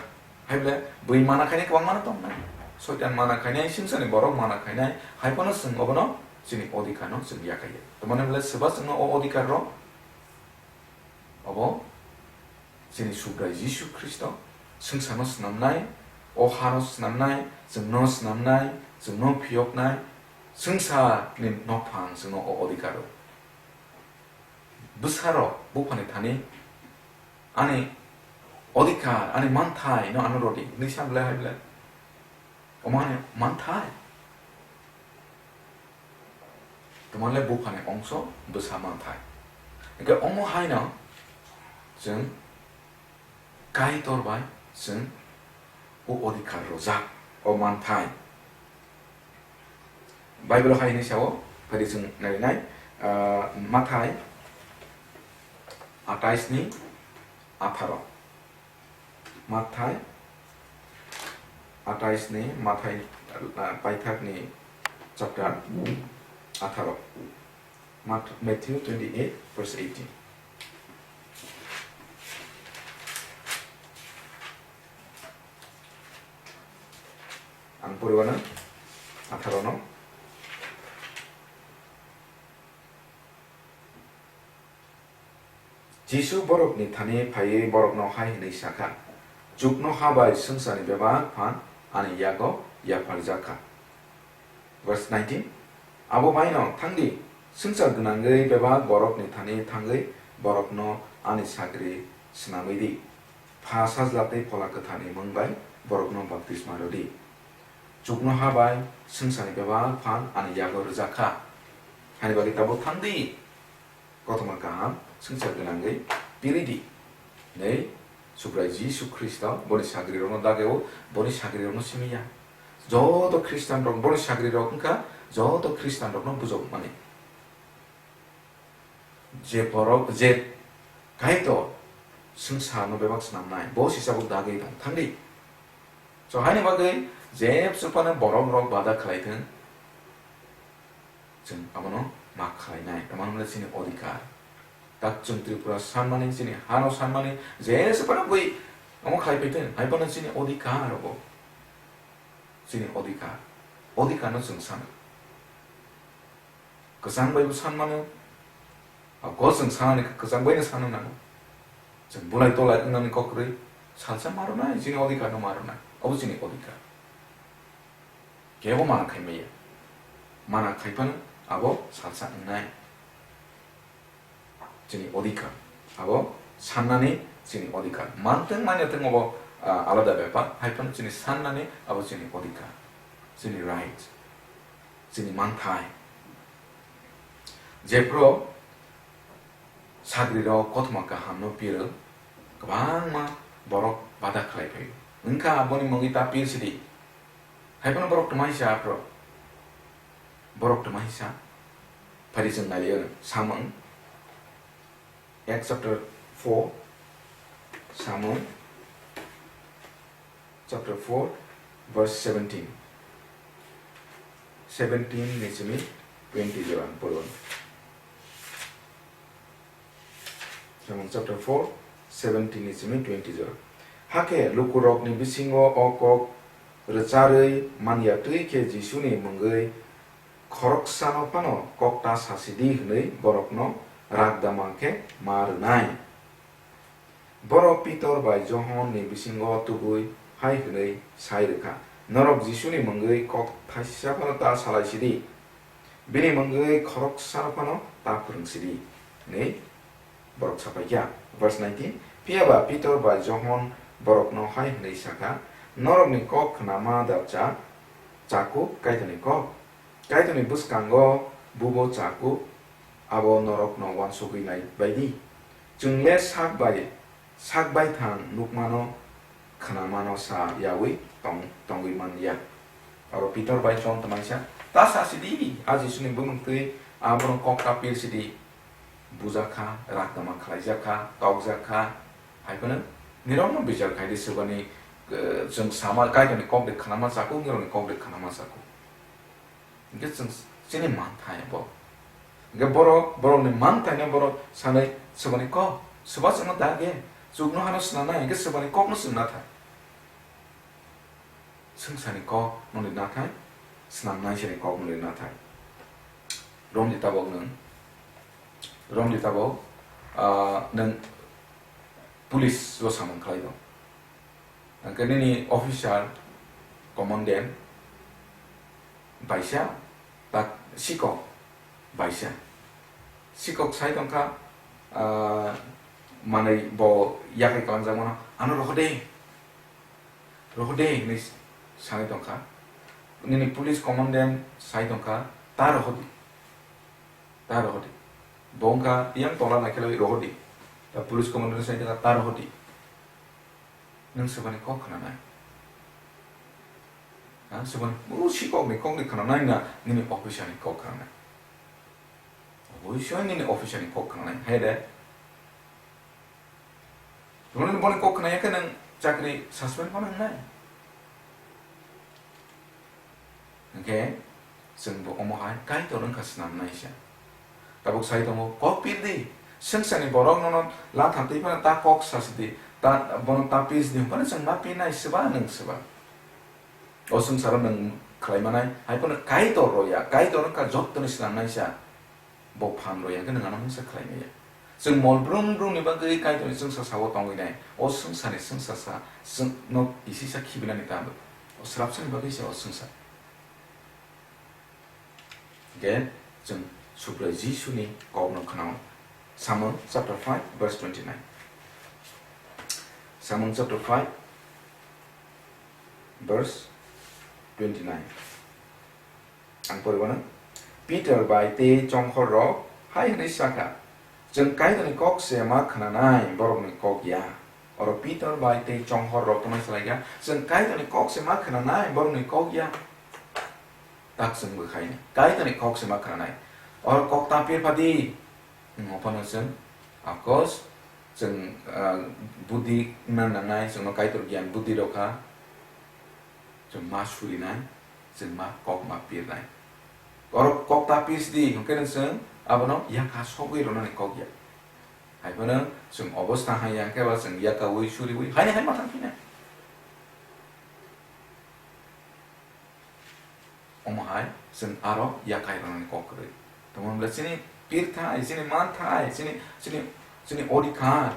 Hai ble bui mana khainai kwbang mano tongnai. Soitan mana khainai, swngcharni borok mana khainai, hai phano chwng obono chini odhikar no chwng yakhai ya. Tamani ble swba chwngno o odhikar rw. Obo chini Subrai Jisu Khristo swngcharno snamnai, o hano snamnai, chwngno snamnai, chwngno phiyoknai, swngcharni nokphang chwngno o odhikar rw. Bwsarok buphani thani ani odhikar, ani manthai no ano rw di, hwnwi sa ble hai ble. Omo ani manthai. Tamo le buphani ongso bwsa manthai. Hingke omo haino chwng Kaitor bai chwng o odhikar rwjak, o manthai. Bible hai hwnwi sao, phai di chwng narinai, ah, Mathai atais ni atharo. Mathai atais ni, Mathai, ah, paithak ni chapter atharo. Mat-, Matthew twenty-eight, verse eighteen. Ang poriwano atharo no. Jisu borokni thani phaiwi borokno hai hwnwi sa kha, "Chuknoha bai swngcharni bebak phan ani yago yapharjak kha." Verse nineteen, "Abo baino thang di, swngchar gwnangwi bebak borokni thani thangwi borokno ani sagri snamwi di. Pha, Sajla tei Phola Kwtharni mung bai borokno baptisma rw di. Chuknoha bai swngcharni bebak phan ani yago rwjak kha. Hani bagwi tabuk thang di." Kothoma kaham swngchar gwnangwi piri di. Nei, Subrai Jisu Khristo boni sagrirokno dageo, boni sagrirokno simi ya. Joto Khristanrok, boni sagrirok wngkha joto Khristanrokno bujokmani. Je borok, je Kaitor swngcharno bebak snamnai, bo sisabo dagwi tong thangdi. So, haini bagwi je bwswk phano borokrok bada khlai thung, chwng abono ma khlainai, tamani hwnle chini odhikar. Tak chwng Tripura sanmani, chini hano sanmani, je se phano bui omo khlai phaithung, hai phano chini odhikar obo. Chini odhikar. Odhikarno chwng sana. Kwchang baibo sanmano, abo chwng sanani kwchang baino sana nango. Chwng bulai tolai wngnani kok kwrwi salsa ma rwnai, chini odhikarno ma rwnai. Obo chini odhikar. kebo mana khai maya. Mana khai phano abo salsa wngnai. Chini odhikar, abo sannani chini odhikar. Mantwng manya thwng abo, ah, alada bepar, hai phano chini sannani abo chini odhikar, chini right, chini manthai. Jephru sagrirok kothoma kahamno piro, kwbangma borok bada khlai phaio. Wngkha aboni mungwi ta pir sidi. Hai phano borok twmai sa aphro. Borok twmai sa. Phari chwng nai lio Samung. Acts chapter four. Samung chapter four, verse seventeen. Seventeen ni simi twenty jora ang poro. Samung chapter four, seventeen ni simi twenty jora. Hakhe lukurokni bisingo o kok rwcharwi manya twi khe Jisuni mungwi khoroksano phano kok ta sasidi hwnwi borokno ragdama khe ma rwnai. Borok Pitor bai Johonni bisingo tubui hai hwnwi sai rwkha, "Norok Jisuni mungwi kok thaisa phano ta salai sidi, bini mungwi khoroksano phano ta phrwng sidi," hwnwi borok sapaikha. Verse nineteen, phiya ba Pitor bai Johon borokno hai hwnwi sakha, "Norokni kok khnama dapcha chakuk Kaitorni kok. Kaitorni bwskango bubo chakuk, abo norokno uansugwi nai bai di. Chwng le sak bai, sak baithang nukmano, khnamano sa yaui tong-, tongwi man ya." Oro Pitor bai Johon twmai sa, "Ta sa sidi, a Jisuni bumung twi, a borok kok ta pir sidi." Bujakha, ragdama khlaijakha, tokjakha, hai phano nirokno bichar khai di, swbani, eh, chwng sama Kaitorni kok de khnama chakuk, nirokni kok de khnama chakuk. Hingke chwng chini manthai bo. Hingke borok, borokni manthaino borok sanai, swbani kok, swba chwngno dage, chukno hano swnamnai, hingke swbani kokno chwng nathai. Swngcharni kok nungni nathai, snamnaisani kok nungni nathai. Romdi tabok nwng, romdi tabok, ah, nwng police o samung khlai tong. Hingke nini officer, commandant, baisa, tak sikok, baisa. Sikok sai tongkha, ah, manwi bo yakhai kwlangjagmano, "Ano rohode." Rohode hinwi sanwi tongkha. Nini police commandant sai tongkha, "Ta rohodi. Ta rohodi." Bo wngkha yang tola naikhelwi rohodi. Ta police commandant sai tongkha, "Ta rohodi." Nwng swbani kok khnanai? Ha, swbani, o sikokni kokni khnanai na nini officerni kok khnanai? Oboisoi nini officerni kok khnanai, hai de. Tongmani boni kok khnaya khe nwng chakri suspend phano wngnai. Hingkhe chwngbo omo hai Kaitor wngkha snamnaisa. Tabuk sai tongo, kok pirdi, swngcharni borok nono latha twi phano ta kok sasidi, ta, bono ta pisdi hwnphano chwng ma pinai swba nwng swba. O swngcharo nwng khlaimanai, hai phano Kaitor roya, Kaitor wngkha jottoni snamnaisa. Bo phan rw ya khe nwng ano mungsa khlai maya. Chwng mol brum brum ni bagwi Kaitorni chwngsa sao tongwi nai. O swngsa ni chwngsa sa chwng no kisisa khibinani ta bo. O swrapsa ni bagwi se o swngsa. Hingkhe chwng Subraiyung Jisuni kokno khwnao. Samung chapter five verse twenty-nine. Samung chapter five verse twenty-nine. Ang poribo no, Peter bai tei chongkhor rok hai hwnwi sakha, "Chwng Kaitorni kok se ma khwnanai, borokni kok ya." Oro Peter bai tei chongkhor rok tongmani salaikha, "Chwng Kaitorni kok se ma khwnanai, borokni kok ya." Tak chwng bwkhaini, Kaitorni kok se ma khwnanai. Oro kok ta pirpha di. Wng phano chwng, of course, chwng, ah, buddhi wngna nangnai, chwngno Kaitor giyan buddhi rw kha, chwng ma surinai, chwng ma kok ma pirnai. Oro kok ta pis di, hwnkhe nwng chwng abono yakha sogwi rwnani kok ya. Hai phano chwng obostha hai ya khe ba chwng yakaui suriui haino hai ma thang phinai. Omo hai chwng aro yakai rwnani kok kwrwi. Tamo hwnle chini pirthai, chini manthai, chini, chini, chini odhikar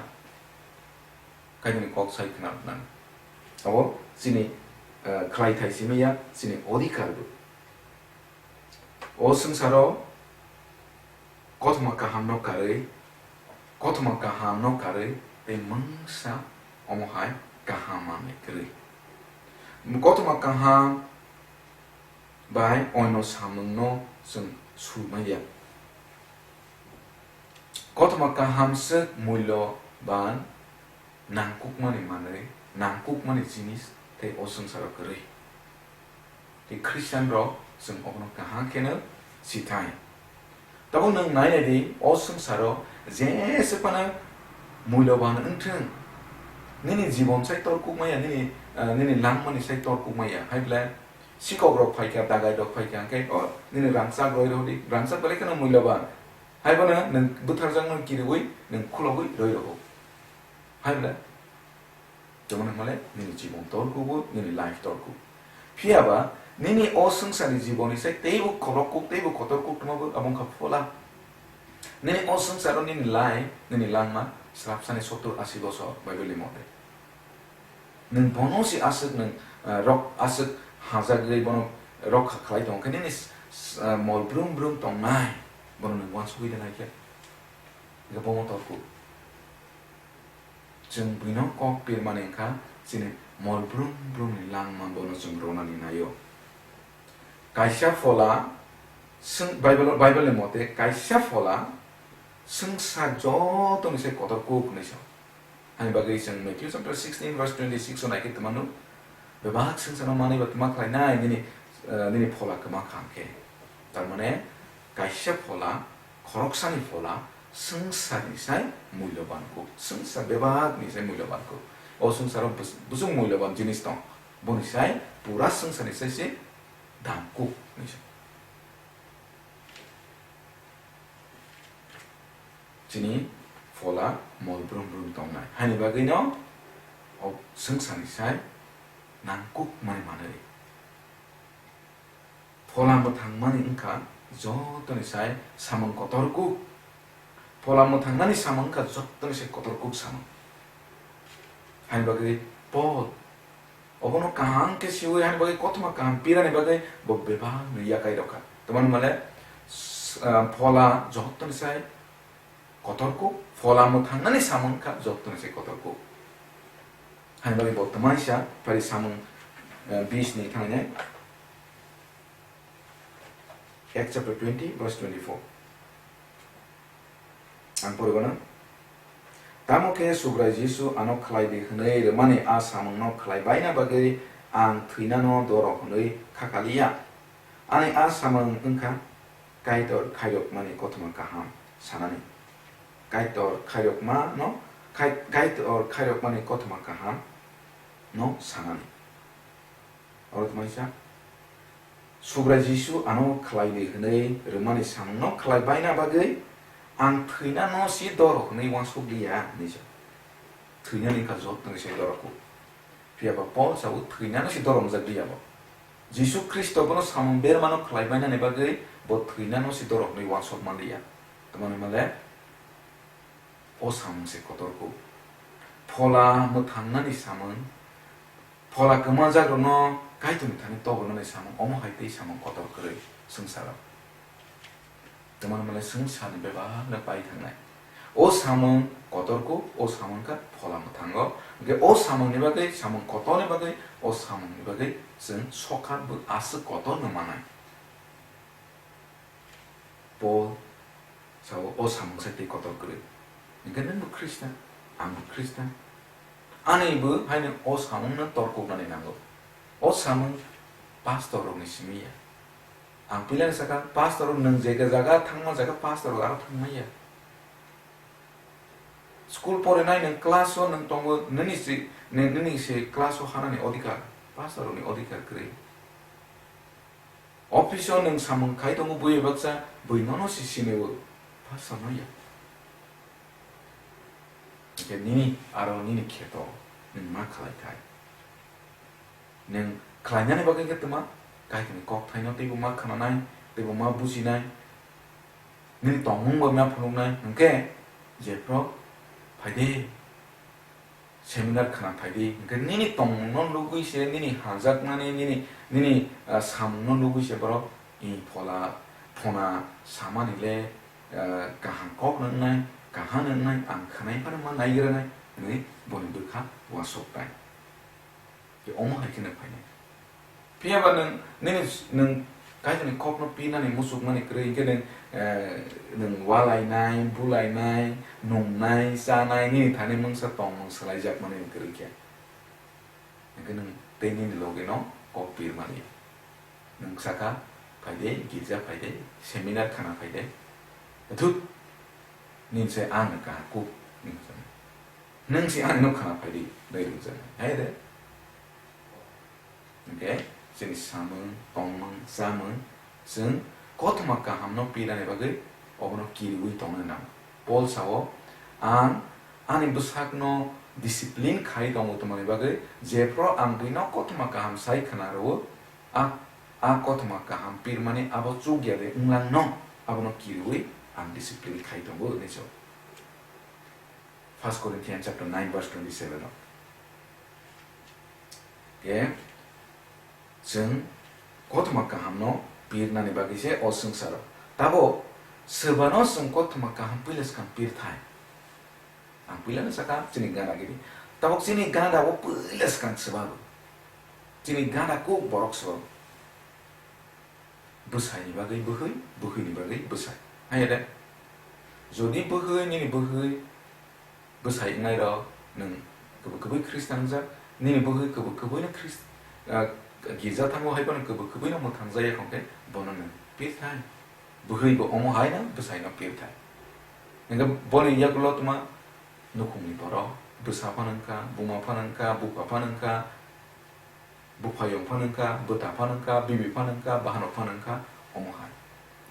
Kaitorni kok sai khna rwnani. Abo chini, eh, khlaithai simi ya, chini odhikar bo. O swngcharo kothoma kahamno karwi, kothoma kahamno karwi tei mungsa omo hai kaham manwi kwrwi. Kothoma kaham bai oino samungno chwng sumaiya. Kothoma kaham swk muiloban nangkukmani manwi, nangkukmani jinis tei o swngcharo kwrwi. Tei Christian rok chwng obono kaham kheno sithai. Tabuk nwng nai nai di, o swngcharo jesa phano muiloban wngthwng, nini jibon sai torkuk maya, nini, ah, nini langmani sai torkuk maya, hai belai sikok rok phaikha, dagai rok phaikha, hwnkhe o nini rangchak roi rw di, rangchak belai kheno muiloban. Hai bono nwng bwtharjakno kiriui nwng khulogwi roi rw. Hai belai? Tongmani hwnmale nini jibon torkubo, nini life torkuk. Phiya ba nini o swngcharni jibonni sai teibo khorok kuk, teibo kotor kuk tongma bo abo wngkha phola. Nini o swngcharo nini life, nini langma srapsani sottur asi bosor Bible ni mote. Nwng bono si aswk nwng, ah, rok aswk hajagwi bono rokha khlai tong khe nini s-, s-, ah, mol brum brum tongnai bono nwng uansugwi de nai khe. Hwnkhe bomo torkuk. Chwng buino kok pirmani wngkha, chini mol brum brumni langma bono chwng ronani naio. Kaisa phola, swng-, Bible, Bible ni mote kaisa phola swngchar jotoni se kotor kuk hinwi sa. Hani bagwi chwng Matthew chapter sixteen verse twenty-six o naikhe twmano, bebak swngcharno manwi ba twma khlainai nini, eh, nini phola kwma kha hwnkhe. Tar mane kaisa phola, khoroksani phola swngcharni sai muiloban kuk, swngchar bebakni sai muiloban kuk. O swngcharo bus-, busuk muiloban jinis tong, boni sai pura swngcharni sai se dam kuk hinwi sa. Chini phola mol brum brum tongnai. Haini bagwino o swngcharni sai nangkukmani manwi. Phola mwthangmani wngkha jotoni sai samung kotor kuk. Phola mwthangnani samung wngkha jotoni sai kotor kuk samung. Haini bagwi Paul obono kaham khe siwi, haini bagwi kothoma kaham pirani bagwi bo bebakno yakai rokha. Tamoni male, s-, ah, phola jotoni sai kotor kuk, phola mwthangnani samung wngkha jotoni sai kotor kuk. Haini bagwi bo twmai sa phari samung, eh, bis ni thangni. Acts chapter twenty, verse twenty-four. Ang poribano. Tamo khe Subrai Jisu ano khlai di hwnwi rwmani a samungno khlai baina bagwi ang thwinano doro hwnwi kha kaliya. Ani a samung wngkha Kaitor khairokmani kothoma kaham sanani. Kaitor khairokmano, khai-, Kaitor khairokmani kothoma kaham no sanani. Oro twmaisa, Subrai Jisu ano khlai di hwnwi rwmani samungno khlai baina bagwi ang thwinano si doro hwnwi uansuk liya, hinwi sa. Thwinani wngkha jotoni se doro kuk. Phiya ba Paul sao thwinano si doro wngjak liya bo. Jisu Khristo bono samung bermano khlai bainani bagwi bo thwinano si doro hwnwi uansuk man liya. Tamoni male, o samung se kotor kuk. Phola mwthangnani samung, phola kwmajakrokno Kaitorni thani tobrwnani samung, omo hai tei samung kotor kwrwi swngcharo. Tamoni male swngcharni bebakno pai thangnai. O samung kotor kuk, o samung kha phola mwthango. Hwnkhe o samungni bagwi, samung kotorni bagwi, o samungni bagwi chwng sokha bo aswk kotorno manai. Paul sao, o samung sai tei kotor kwrwi. Hwnkhe nwng bo Khristan, ang bo Khristan. Ani bo haino o samungno torkuknani nango. O samung pastor rokni simi ya. Ang puilano sakha, pastor rok nwng je jaga thangma jaga pastor rok aro thangmaya. School porinai nwng class o nwng tongo, nini si, nini si class o hanani odhikar, pastor rokni odhikar kwrwi. Office o nwng samung khai tongo, bui baksa bui nono si sini o, pastor no ya. Hwnkhe nini aro nini kheto nwng ma khlai thai. Nwng khlainani bagwi khe twma, Kaitorni kokthaino teibo ma khnanai, teibo ma bujinai, nini tongmung bai ma phunuknai, hwnkhe jephru phaide. seminar khna phaidi, hwnkhe nini tongmungno nugwi se, nini hajakmani, nini, nini, ah, samungno nugwi se borok, i phola, phona samani le, ah, kaham kok nwngnai, kaham nwngnai, ang khwnai phano ma naigra nai, hwnwi boni bwkha uansuk tai. Omo hai kheno phainai. Phiya ba nwng, nini, nwng Kaitorni kokno pinani muchukmani kwrwi, hwnkhe nwng, eh, nwng walainai, bulainai, nungnai, chanai, nini thani mungsa tongmung swlaijakmani kwrwi khe. Hwnkhe nwng tei nini logino kok pirmani. Nwng saka, "Phaide, girja phaide, seminar khana phaide." Thut, nini se ang kaham kuk, nini se. Nwng se ang no khana phaidi, nai rwngjaknai. Hai de. Hwnkhe chini samung, tongmung, chamung, chwng kothoma kahamno pirani bagwi obono kiriui tongna nango. Paul sao, "Ang ani bwsakno discipline khai tongo, tongmani bagwi jephru ang buino kothoma kaham sai khna rwo, a, a kothoma kaham pirmani abo chukya de wnglang no, abono kiriui ang discipline khai tongo," hwnwi sao. First Corinthians chapter nine verse twenty-seven o. Khe chwng kothoma kahamno pirnani bagwi se o swngcharo. Tabok swbano chwng kothoma kaham puila swkang pirthai. Ang puilano sakha chini gana gini. Tabok chini gana o puila swkang swbabo. Chini gana kuk borok swbabo. Bwsaini bagwi bwhwi, bwhwini bagwi bwsai. Haiya de? Jodi bwhwi, nini bwhwi bwsai wngnai rok, nwng kwbwi kwbwi Khristan wngjak, nini bwhwi kwbwi kwbwino Khris-, ah, girja thango hai phano kwbwi kwbwino mwthang jaya khong khe bono nwng pirthai. Bwhwi bo omo hai no bwsaino pirthai. Hwnkhe boni yagulo tma nukhungni borok, bwsa phano wngkha, buma phano wngkha, bupha phano wngkha, Buphayung phano wngkha, bwta phano wngkha, bibi phano wngkha, bahanok phano wngkha, omo hai.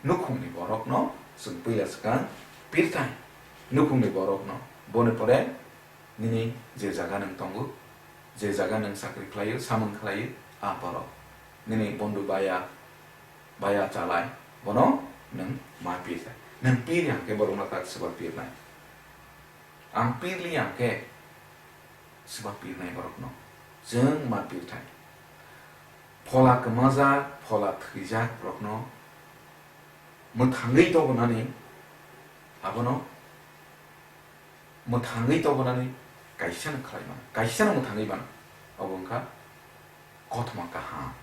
Nukhungni borokno chwng puila swkang pirthai. Nukhungni borokno. Boni pore nini je jaga nwng tongo, je jaga nwng chakri khlaio, samung khlaio, a borok. Nini bondu baya, baya chalai, bono nwng ma pirthai. Nwng pir ya khe borokno tak swbar pirnai. Ang pirli ya khe swba pirnai borokno chwng ma pirthai. Phola kwmajak, phola thwijak borokno mwthangwi tobonani, abono mwthangwi tobonani kaisano khlai mano, kaisano mwthangwi mano, obo wngkha kothoma kaham.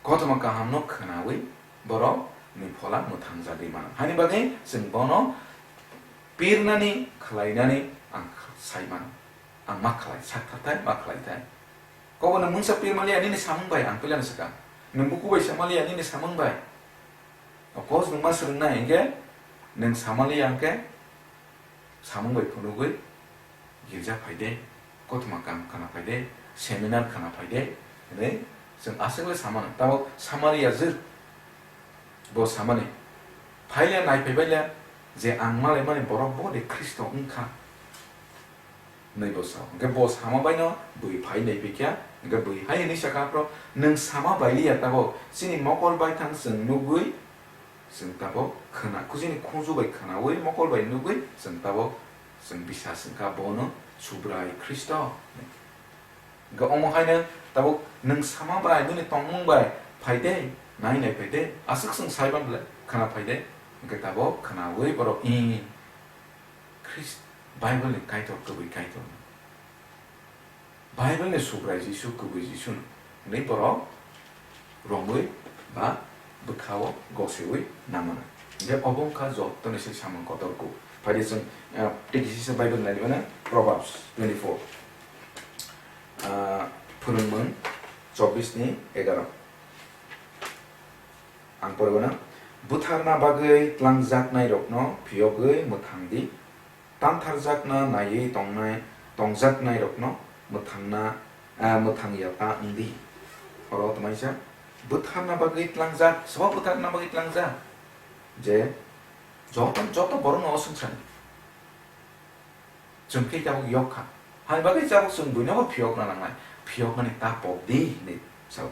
Kothoma kahamno khwnawi borok ni phola mwthangjagwi mano. Hani bagwi chwng bono pirnani, khlainani ang sai mano. Ang ma khlai, sak thar thai, ma khlai thai. Kobo nwng mungsa pirmaliya nini samung bai, ang puilano swkang. Nwng buku bai samaliya nini samung bai. Of course, nwng ma swrwngnai, hinkhe nwng samaliya hinkhe samung bai phunugwi girja phai de, kothoma kaham khwna phai de, seminar khwna phai de, hwnwi chwng aswk le samano. Tabok Samaria jwk bo samani, "Phaile naiphai baile je ang malaimani borok bo de Khristo wngkha," hwnwi bo sao. Hwnkhe bo sama baino bui phai naiphai kha, hwnkhe bui hai hwnwi sakha, "Aphro nwng sama bailiya tabok, chini mokol baithang chwng nugwi, chwng tabok khwna, chini khunju bai khwnawi, mokol bai nugwi chwng tabok chwng bisas wngkha bono Subrai Khristo." Hwnkhe omo haino tabok nwng sama bai, nini tongmung bai phai de, nai nai phai de, aswk chwng sai ban bwle khwna phai de, hwnkhe tabok khwnawi borok, "Ih, Khrist, Bible ni Kaitor kwbwi Kaitor." Bible ni Subrai Jisu, kwbwi Jisu no hwnwi borok romwi ba bwkhao gosewi nangmano. Hwnkhe obo wngkha joto ni se samung kotor kuk. Phaidi chwng, ah, tei kisa Bible nai mano, Proverbs twenty-four, ah, Phwrwngmung chobbish ni egaroh. Ang poribana, butharna bagwi tlangjaknairokno phiyogwi mwthang di, tantharjakna naiwi tongnai, tongjaknairokno mwthangna, ah, mwthang ya ta wng di. Oro tamaisa butharna bagwi tlangjak, sobo butharna bagwi tlangjak. Je joto, joto borokno o swngcharni. Chwng khe tabuk yok kha. Hani bagwi tabuk chwng buino bo phiyokna nangnai. Phiyokmani ta pok di hinwi sao.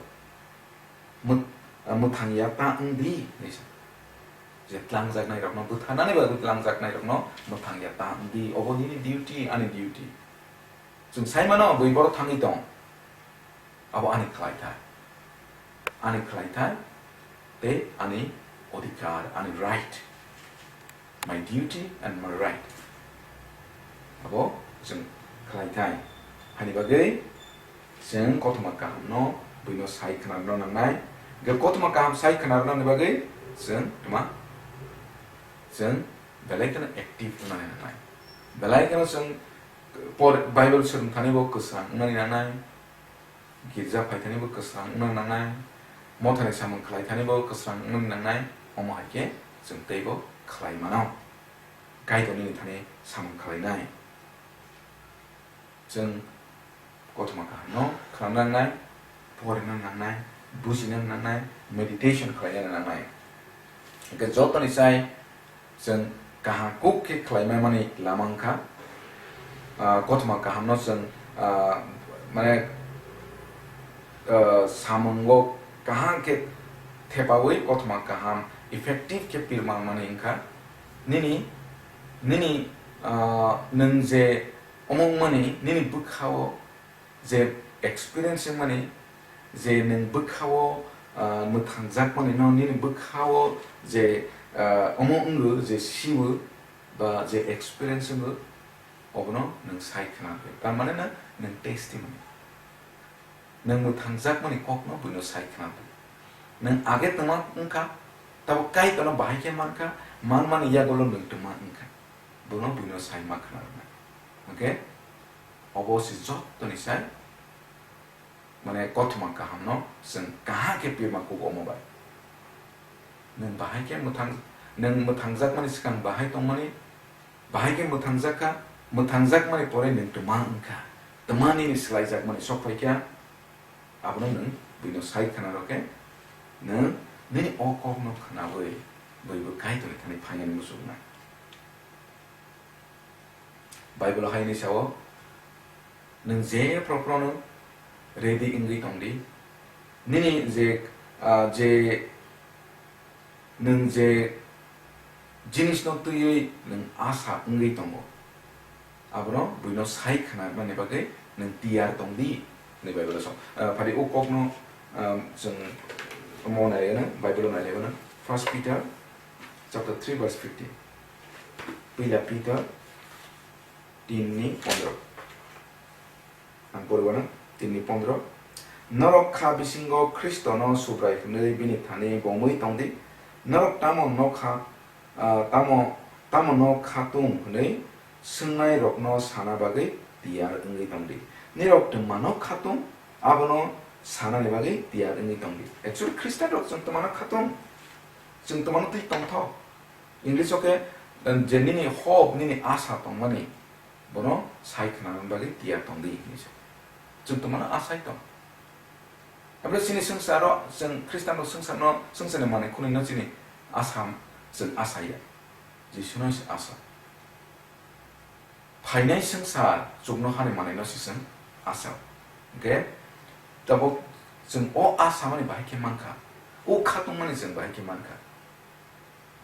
Mwt-, ah, mwthang ya ta wng di hinwi sa. Je tlangjaknairokno bwtharnani bagwi tlangjaknairokno mwthang ya ta wng di. Obo nini duty, ani duty. Chwng sai mano bui borok thangwi tong. Abo ani khlaithai. Ani khlaithai tei ani odhikar, ani right. My duty and my right. Abo chwng khlaithai. Hani bagwi chwng kothoma kahamno buino sai khwnarwna nangnai. Hwnkhe kothoma kaham sai khwnarwna ni bagwi chwng tma, chwng belai kheno active wngnani nangnai. Belai kheno chwng por-, Bible swrwngthani bo kwsang wngnani nangnai. Girja phaithani bo kwsang wngna nangnai, mothani samung khlaithani bo kwsang wngna nangnai, omo hai khe chwng teibo khlai mano. Kaitor nini thani samung khlainai. Chwng kothoma kahamno khna nangnai, porina nangnai, bujina nangnai, meditation khlaina nangnai. Hwnkhe jotoni sai chwng kaham kuk khe khlaimani lama wngkha. Ah, kothoma kahamno chwng, ah, mane, ah, samungo kaham khe thepawi kothoma kaham effective khe pirmangmani wngkha. Nini, nini, ah, nwng je omo wngmani nini bwkhao je experience wngmani, je nwng bwkhao, ah, mwthangjakmani no nini bwkhao je, ah, omo wngo je siwo ba je experience wngo, obono nwng sai khna rwdi. Tar mane no nwng testimony. Nwng mwthangjakmani kokno buino sai khna rwdi. Nwng age twma wngkha, tabuk Kaitorno bahai khe mankha, manmani yagulo nwng twma wngkha. Bono buino sai ma khna rwnai. Hwnkhe obo se jottoni sai, mane, kothoma kahamno chwng kaham khe pirma kuk omo bai. Nwng bahai khe mwthang-, nwng mwthangjakmani swkang bahai tongmani, bahai khe mwthangjakha, mwthangjakmani pore nwng twma wngkha, twma nini swlaijakmani sok phaikha, abono nwng buino sai khna rwkhe nwng nini o kokno khnawi buibo Kaitorni thani phainani muchungnai. Bible hai hinwi sao, nwng je phuru phuru no ready wngwi tong di. Nini je, ah, je nwng je jinis no twiwi nwng asa wngwi tongo, abono buino sai khna rwmani bagwi nwng tiyar tong di, hwnwi Bible o sao. Ah, phadi o kokno, ah, chwng omo nai rwna, Bible o nai rwna, First Peter chapter three verse fifteen. Puila Peter tin ni pondro. Ang poribo na, tin ni pondro. Norok kha bisingo Khristono Subrai hwnwi bini thani bomwi tong di. Norok tamo nokha, ah, tamo, tamo nokha tung hwnwi swngnai rokno sana bagwi tiyar wngwi tong di. Nirok twmano kha tung, abono sanani bagwi tiyar wngwi tong di. Actually, Khristian rok chwng twmano kha tung, chwng twmano twi tongthok. English o khe, eh, je nini hope, nini asa tongmani, bono sai khna bagwi tiyar tong di hinwi se. Chwng twmano asai tong. Abole chini swngcharo, chwng Khristian rok swngcharno, swngcharni manwi khwnwi no chini asa, chwng asai ya. Jisu no se asa. Phainai swngchar chuknohani manwino se chwng asa. Hwnkhe tabuk chwng o asamani bahai khe mankha, o khatungmani chwng bahai khe mankha.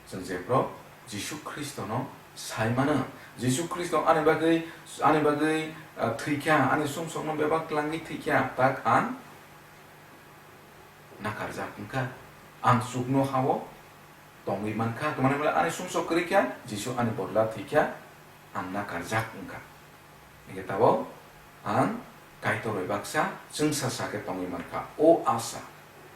Chwng jephru Jisu Khristono sai mano, Jisu Khristo ani bagwi, ani bagwi, ah, thwikha, ani sumsokno bebak twlangwi thwikha, tak ang nakarjak wngkha, ang chuknohao tongwi mankha, twmani hwnle ani sumsok kwrwi kha, Jisu ani bodol thwikha, ang nakarjak wngkha. Hwnkhe tabuk ang Kaitor bai baksa chwngsa sa khe tongwi mankha. O asa,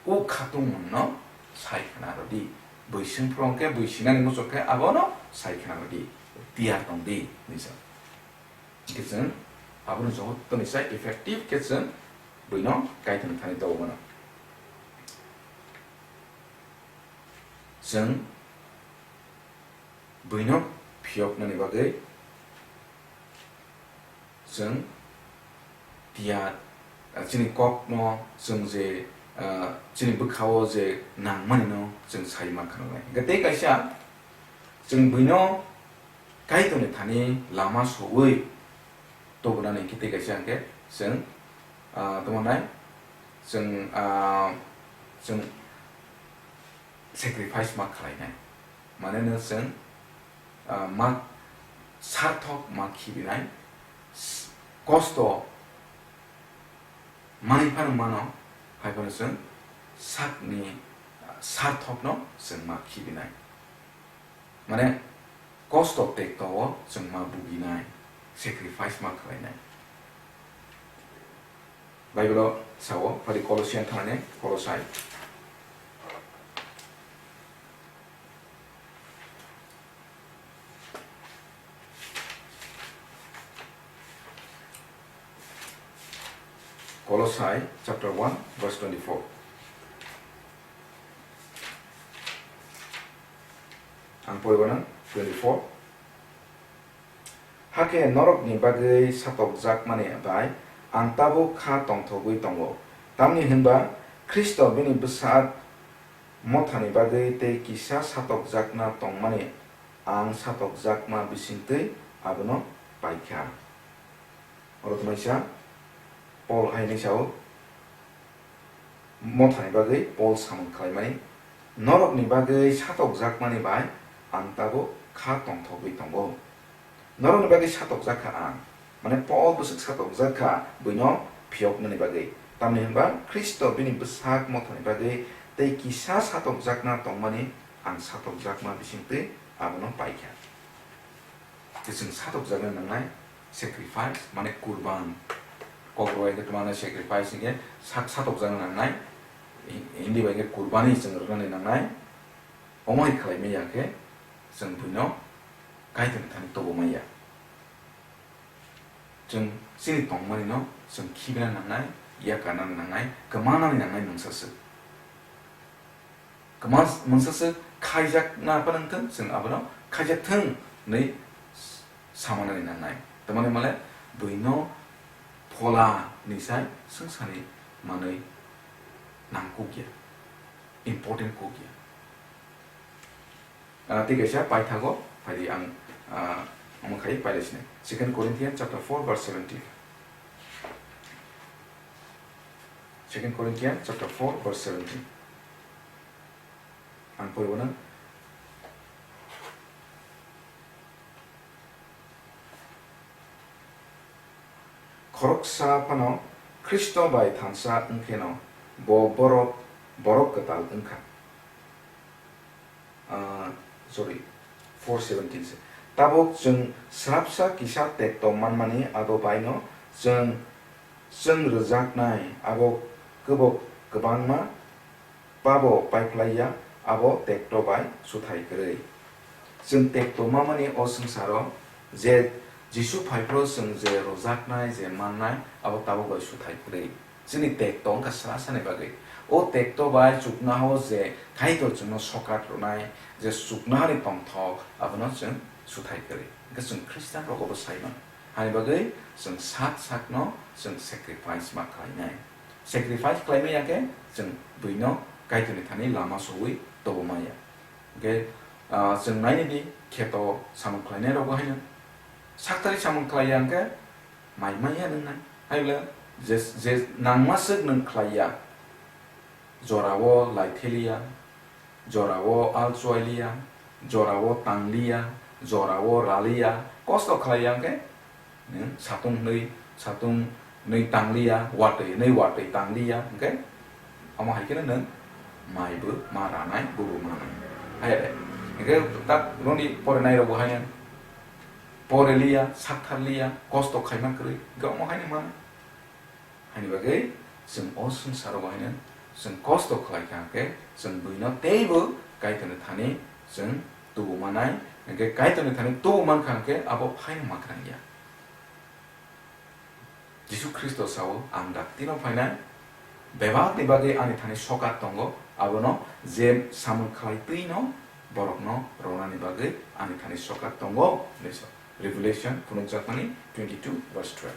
o khatungmano sai khna rwdi. Bui swngphru hwnkhe bui sinani muchuk khe abono sai khna rwdi. Tiyar tong di, hinwi sa. Hwnkhe chwng abono jotono sai effective khe chwng buino Kaitorni thani tobokmano. Chwng buino phiyoknani bagwi chwng tiyar, ah, chini kokno chwng je, ah, chini bwkhao je nangmanino chwng sai mankha nai. Hwnkhe tei kaisa chwng buino Kaitorni thani lama sowi tubunani hwnkhe tei kaisa hwnkhe chwng, ah, tamo nai chwng, ah, chwng sacrifice ma khlainai. Mane no chwng, ah, ma sarthok ma khibinai, s-, kosto manwi phano mano, hai phano chwng sakni sarthokno chwng ma khibinai. Mane kosto tekto o chwng ma buginai, sacrifice ma khlainai. Bible o sao, phadi Colossian thani, Kolosai. Kolosai chapter one verse twenty-four. Ang poribo nang twenty-four. Hakhe norokni bagwi satokjakmani bai ang tabuk kha tongthogwi tongo, tamni hwnba Khristo bini bwsak mothani bagwi tei kisa satokjakna tongmani ang satokjakma bisingtwi abono paikha. Oro tongnaisa Paul hai hwnwi sao, mothani bagwi Paul samung khlaimani, norokni bagwi satokjakmani bai ang tabuk kha tongthogwi tongo. Norokni bagwi satokjak kha ang, mane Paul bwswk satokjak kha buino phiyoknani bagwi, tamni hwnba Khristo bini bwsak mothani bagwi tei kisa satokjakna tongmani ang satokjakma bisingtwi abono paikha. Tei chwng satokjakna nangnai sacrifice, mane kurban. Kokborok bai khe twmani sacrifice hinkhe sak-, satokjakna nangnai. Hi-, Hindi bai khe kurbani chwng rwnani nangnai. Omo hai khlai manya khe chwng buino Kaitorni thani tubu manya. Chwng chini tongmani no chwng khibina nangnai, yakarna nangnai, kwmanani nangnai mungsa swk. Kwma mungsa swk khaijakna phano wngthung, chwng abono khaijak thung hwnwi samanani nangnai. Tamani male buino phola ni sai swngcharni manwi nangkukya, important kukya. Ah, tei kaisa paithago phaidi ang, ah, omo khai pailaisinai. Second Corinthians chapter four verse seventeen. Second Corinthians chapter four verse seventeen. Ang poribo nang. Khoroksa phano Khristo bai thansa wngkheno bo borok, borok kwtal wngkha. Ah, sorry, four seventeen se. Tabuk chwng srapsa kisa tekto manmani abo baino chwng, chwng rwjaknai abo kwbok kwbangma pabo paiphlaiya, abo tekto bai suthai kwrwi. Chwng tekto mamani o swngcharo je Jisu phaiphuru chwng je rwjaknai, je mannai, abo tabuk bai suthai kwrwi. Chini tekto wngkha sra sani bagwi. O tekto bai chuknohao je Kaitor chwngno sokat rwnai, je chuknohani tongthok, abono chwng suthai kwrwi. Hwnkhe chwng Khristian rogo bo sai mano. Hani bagwi chwng sak sakno chwng sacrifice ma khlainai. Sacrifice khlaimaya khe chwng buino Kaitorni thani lama sowi tobomaya. Hwnkhe, ah, chwng nainidi kheto samung khlainai rogo haino. Saktharwi samung khlaiya hwnkhe mai maya nwngnai. Haible je, je nangma swk nwng khlaiya, jorao laitheliya, jorao alchuailiya, jorao tangliya, jorao raliya, kosto khlaiya hwnkhe nwng satung hwnwi, satung hwnwi tangliya, watwi hwnwi watwi tangliya hwnkhe, omo hai kheno nwng maibo ma ranai, bobo manai. Haiya de. Hwnkhe tak roni porinai rokbo haino poreliya, saktharliya, kosto khaima kwrwi, hwnkhe omo haino manai. Haini bagwi chwng o swngcharo bo haino chwng kosto khlai kha hwnkhe, chwng buino teibo Kaitorni thani chwng tubu manai, hwnkhe Kaitorni thani tubu mankha hwnkhe abo phaino ma khnangya. Jisu Khristo sao, "Ang daktino phainai, bebakni bagwi ani thani sokat tongo, abono je samung khlai twino borokno rwnani bagwi ani thani sokat tongo," hinwi sa-, Revelation phunukjakmani twenty-two verse twelve.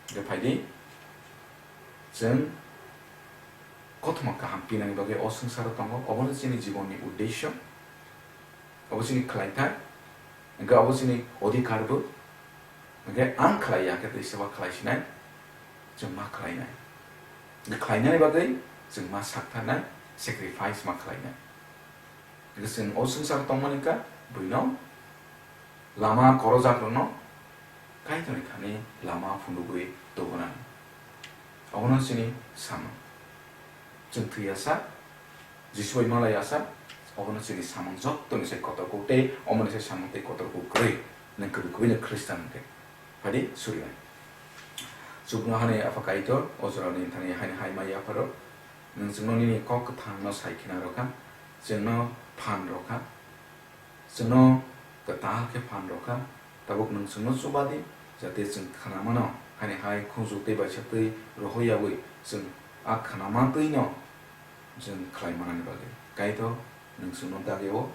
Hwnkhe phaidi, chwng kothoma kaham pinani bagwi o swngcharo tongo, obono chini jibonni uddesyo, obo chini khlaithai, hwnkhe obo chini odhikar bo, hwnkhe ang khlaiya hwnkhe twi seba khlaisinai, chwng ma khlainai. Hwnkhe khlainani bagwi chwng ma saktharnai, sacrifice ma khlainai. Hwnkhe chwng o swngcharo tongmani wngkha buino lama korojakrokno Kaitorni thani lama phunugwi tubunani. Obono chini samung. Chwng thwiyasa, Jisu bai malai asa, obono chini samung jottoni sai kotor kuk tei omoni sai samung tei kotor kuk kwrwi. Nwng kwrwi kwrwino Khristan hwnkhe. Phadi surinai. Chuknohani Apha Kaitor, o jorani thani haini hai mai yapharo. Nwng chwngno nini kok kwthangno sai khina rwkha, chwngno phan rwkha, chwngno kwtal khe phan rwkha. Tabuk nwng chwngno chuba di, jate chwng khnamano, haini hai khunju tei baisa twi rohoryaui chwng a khnama twino chwng khlai manani bagwi. Kaitor, nwng chwngno dagi o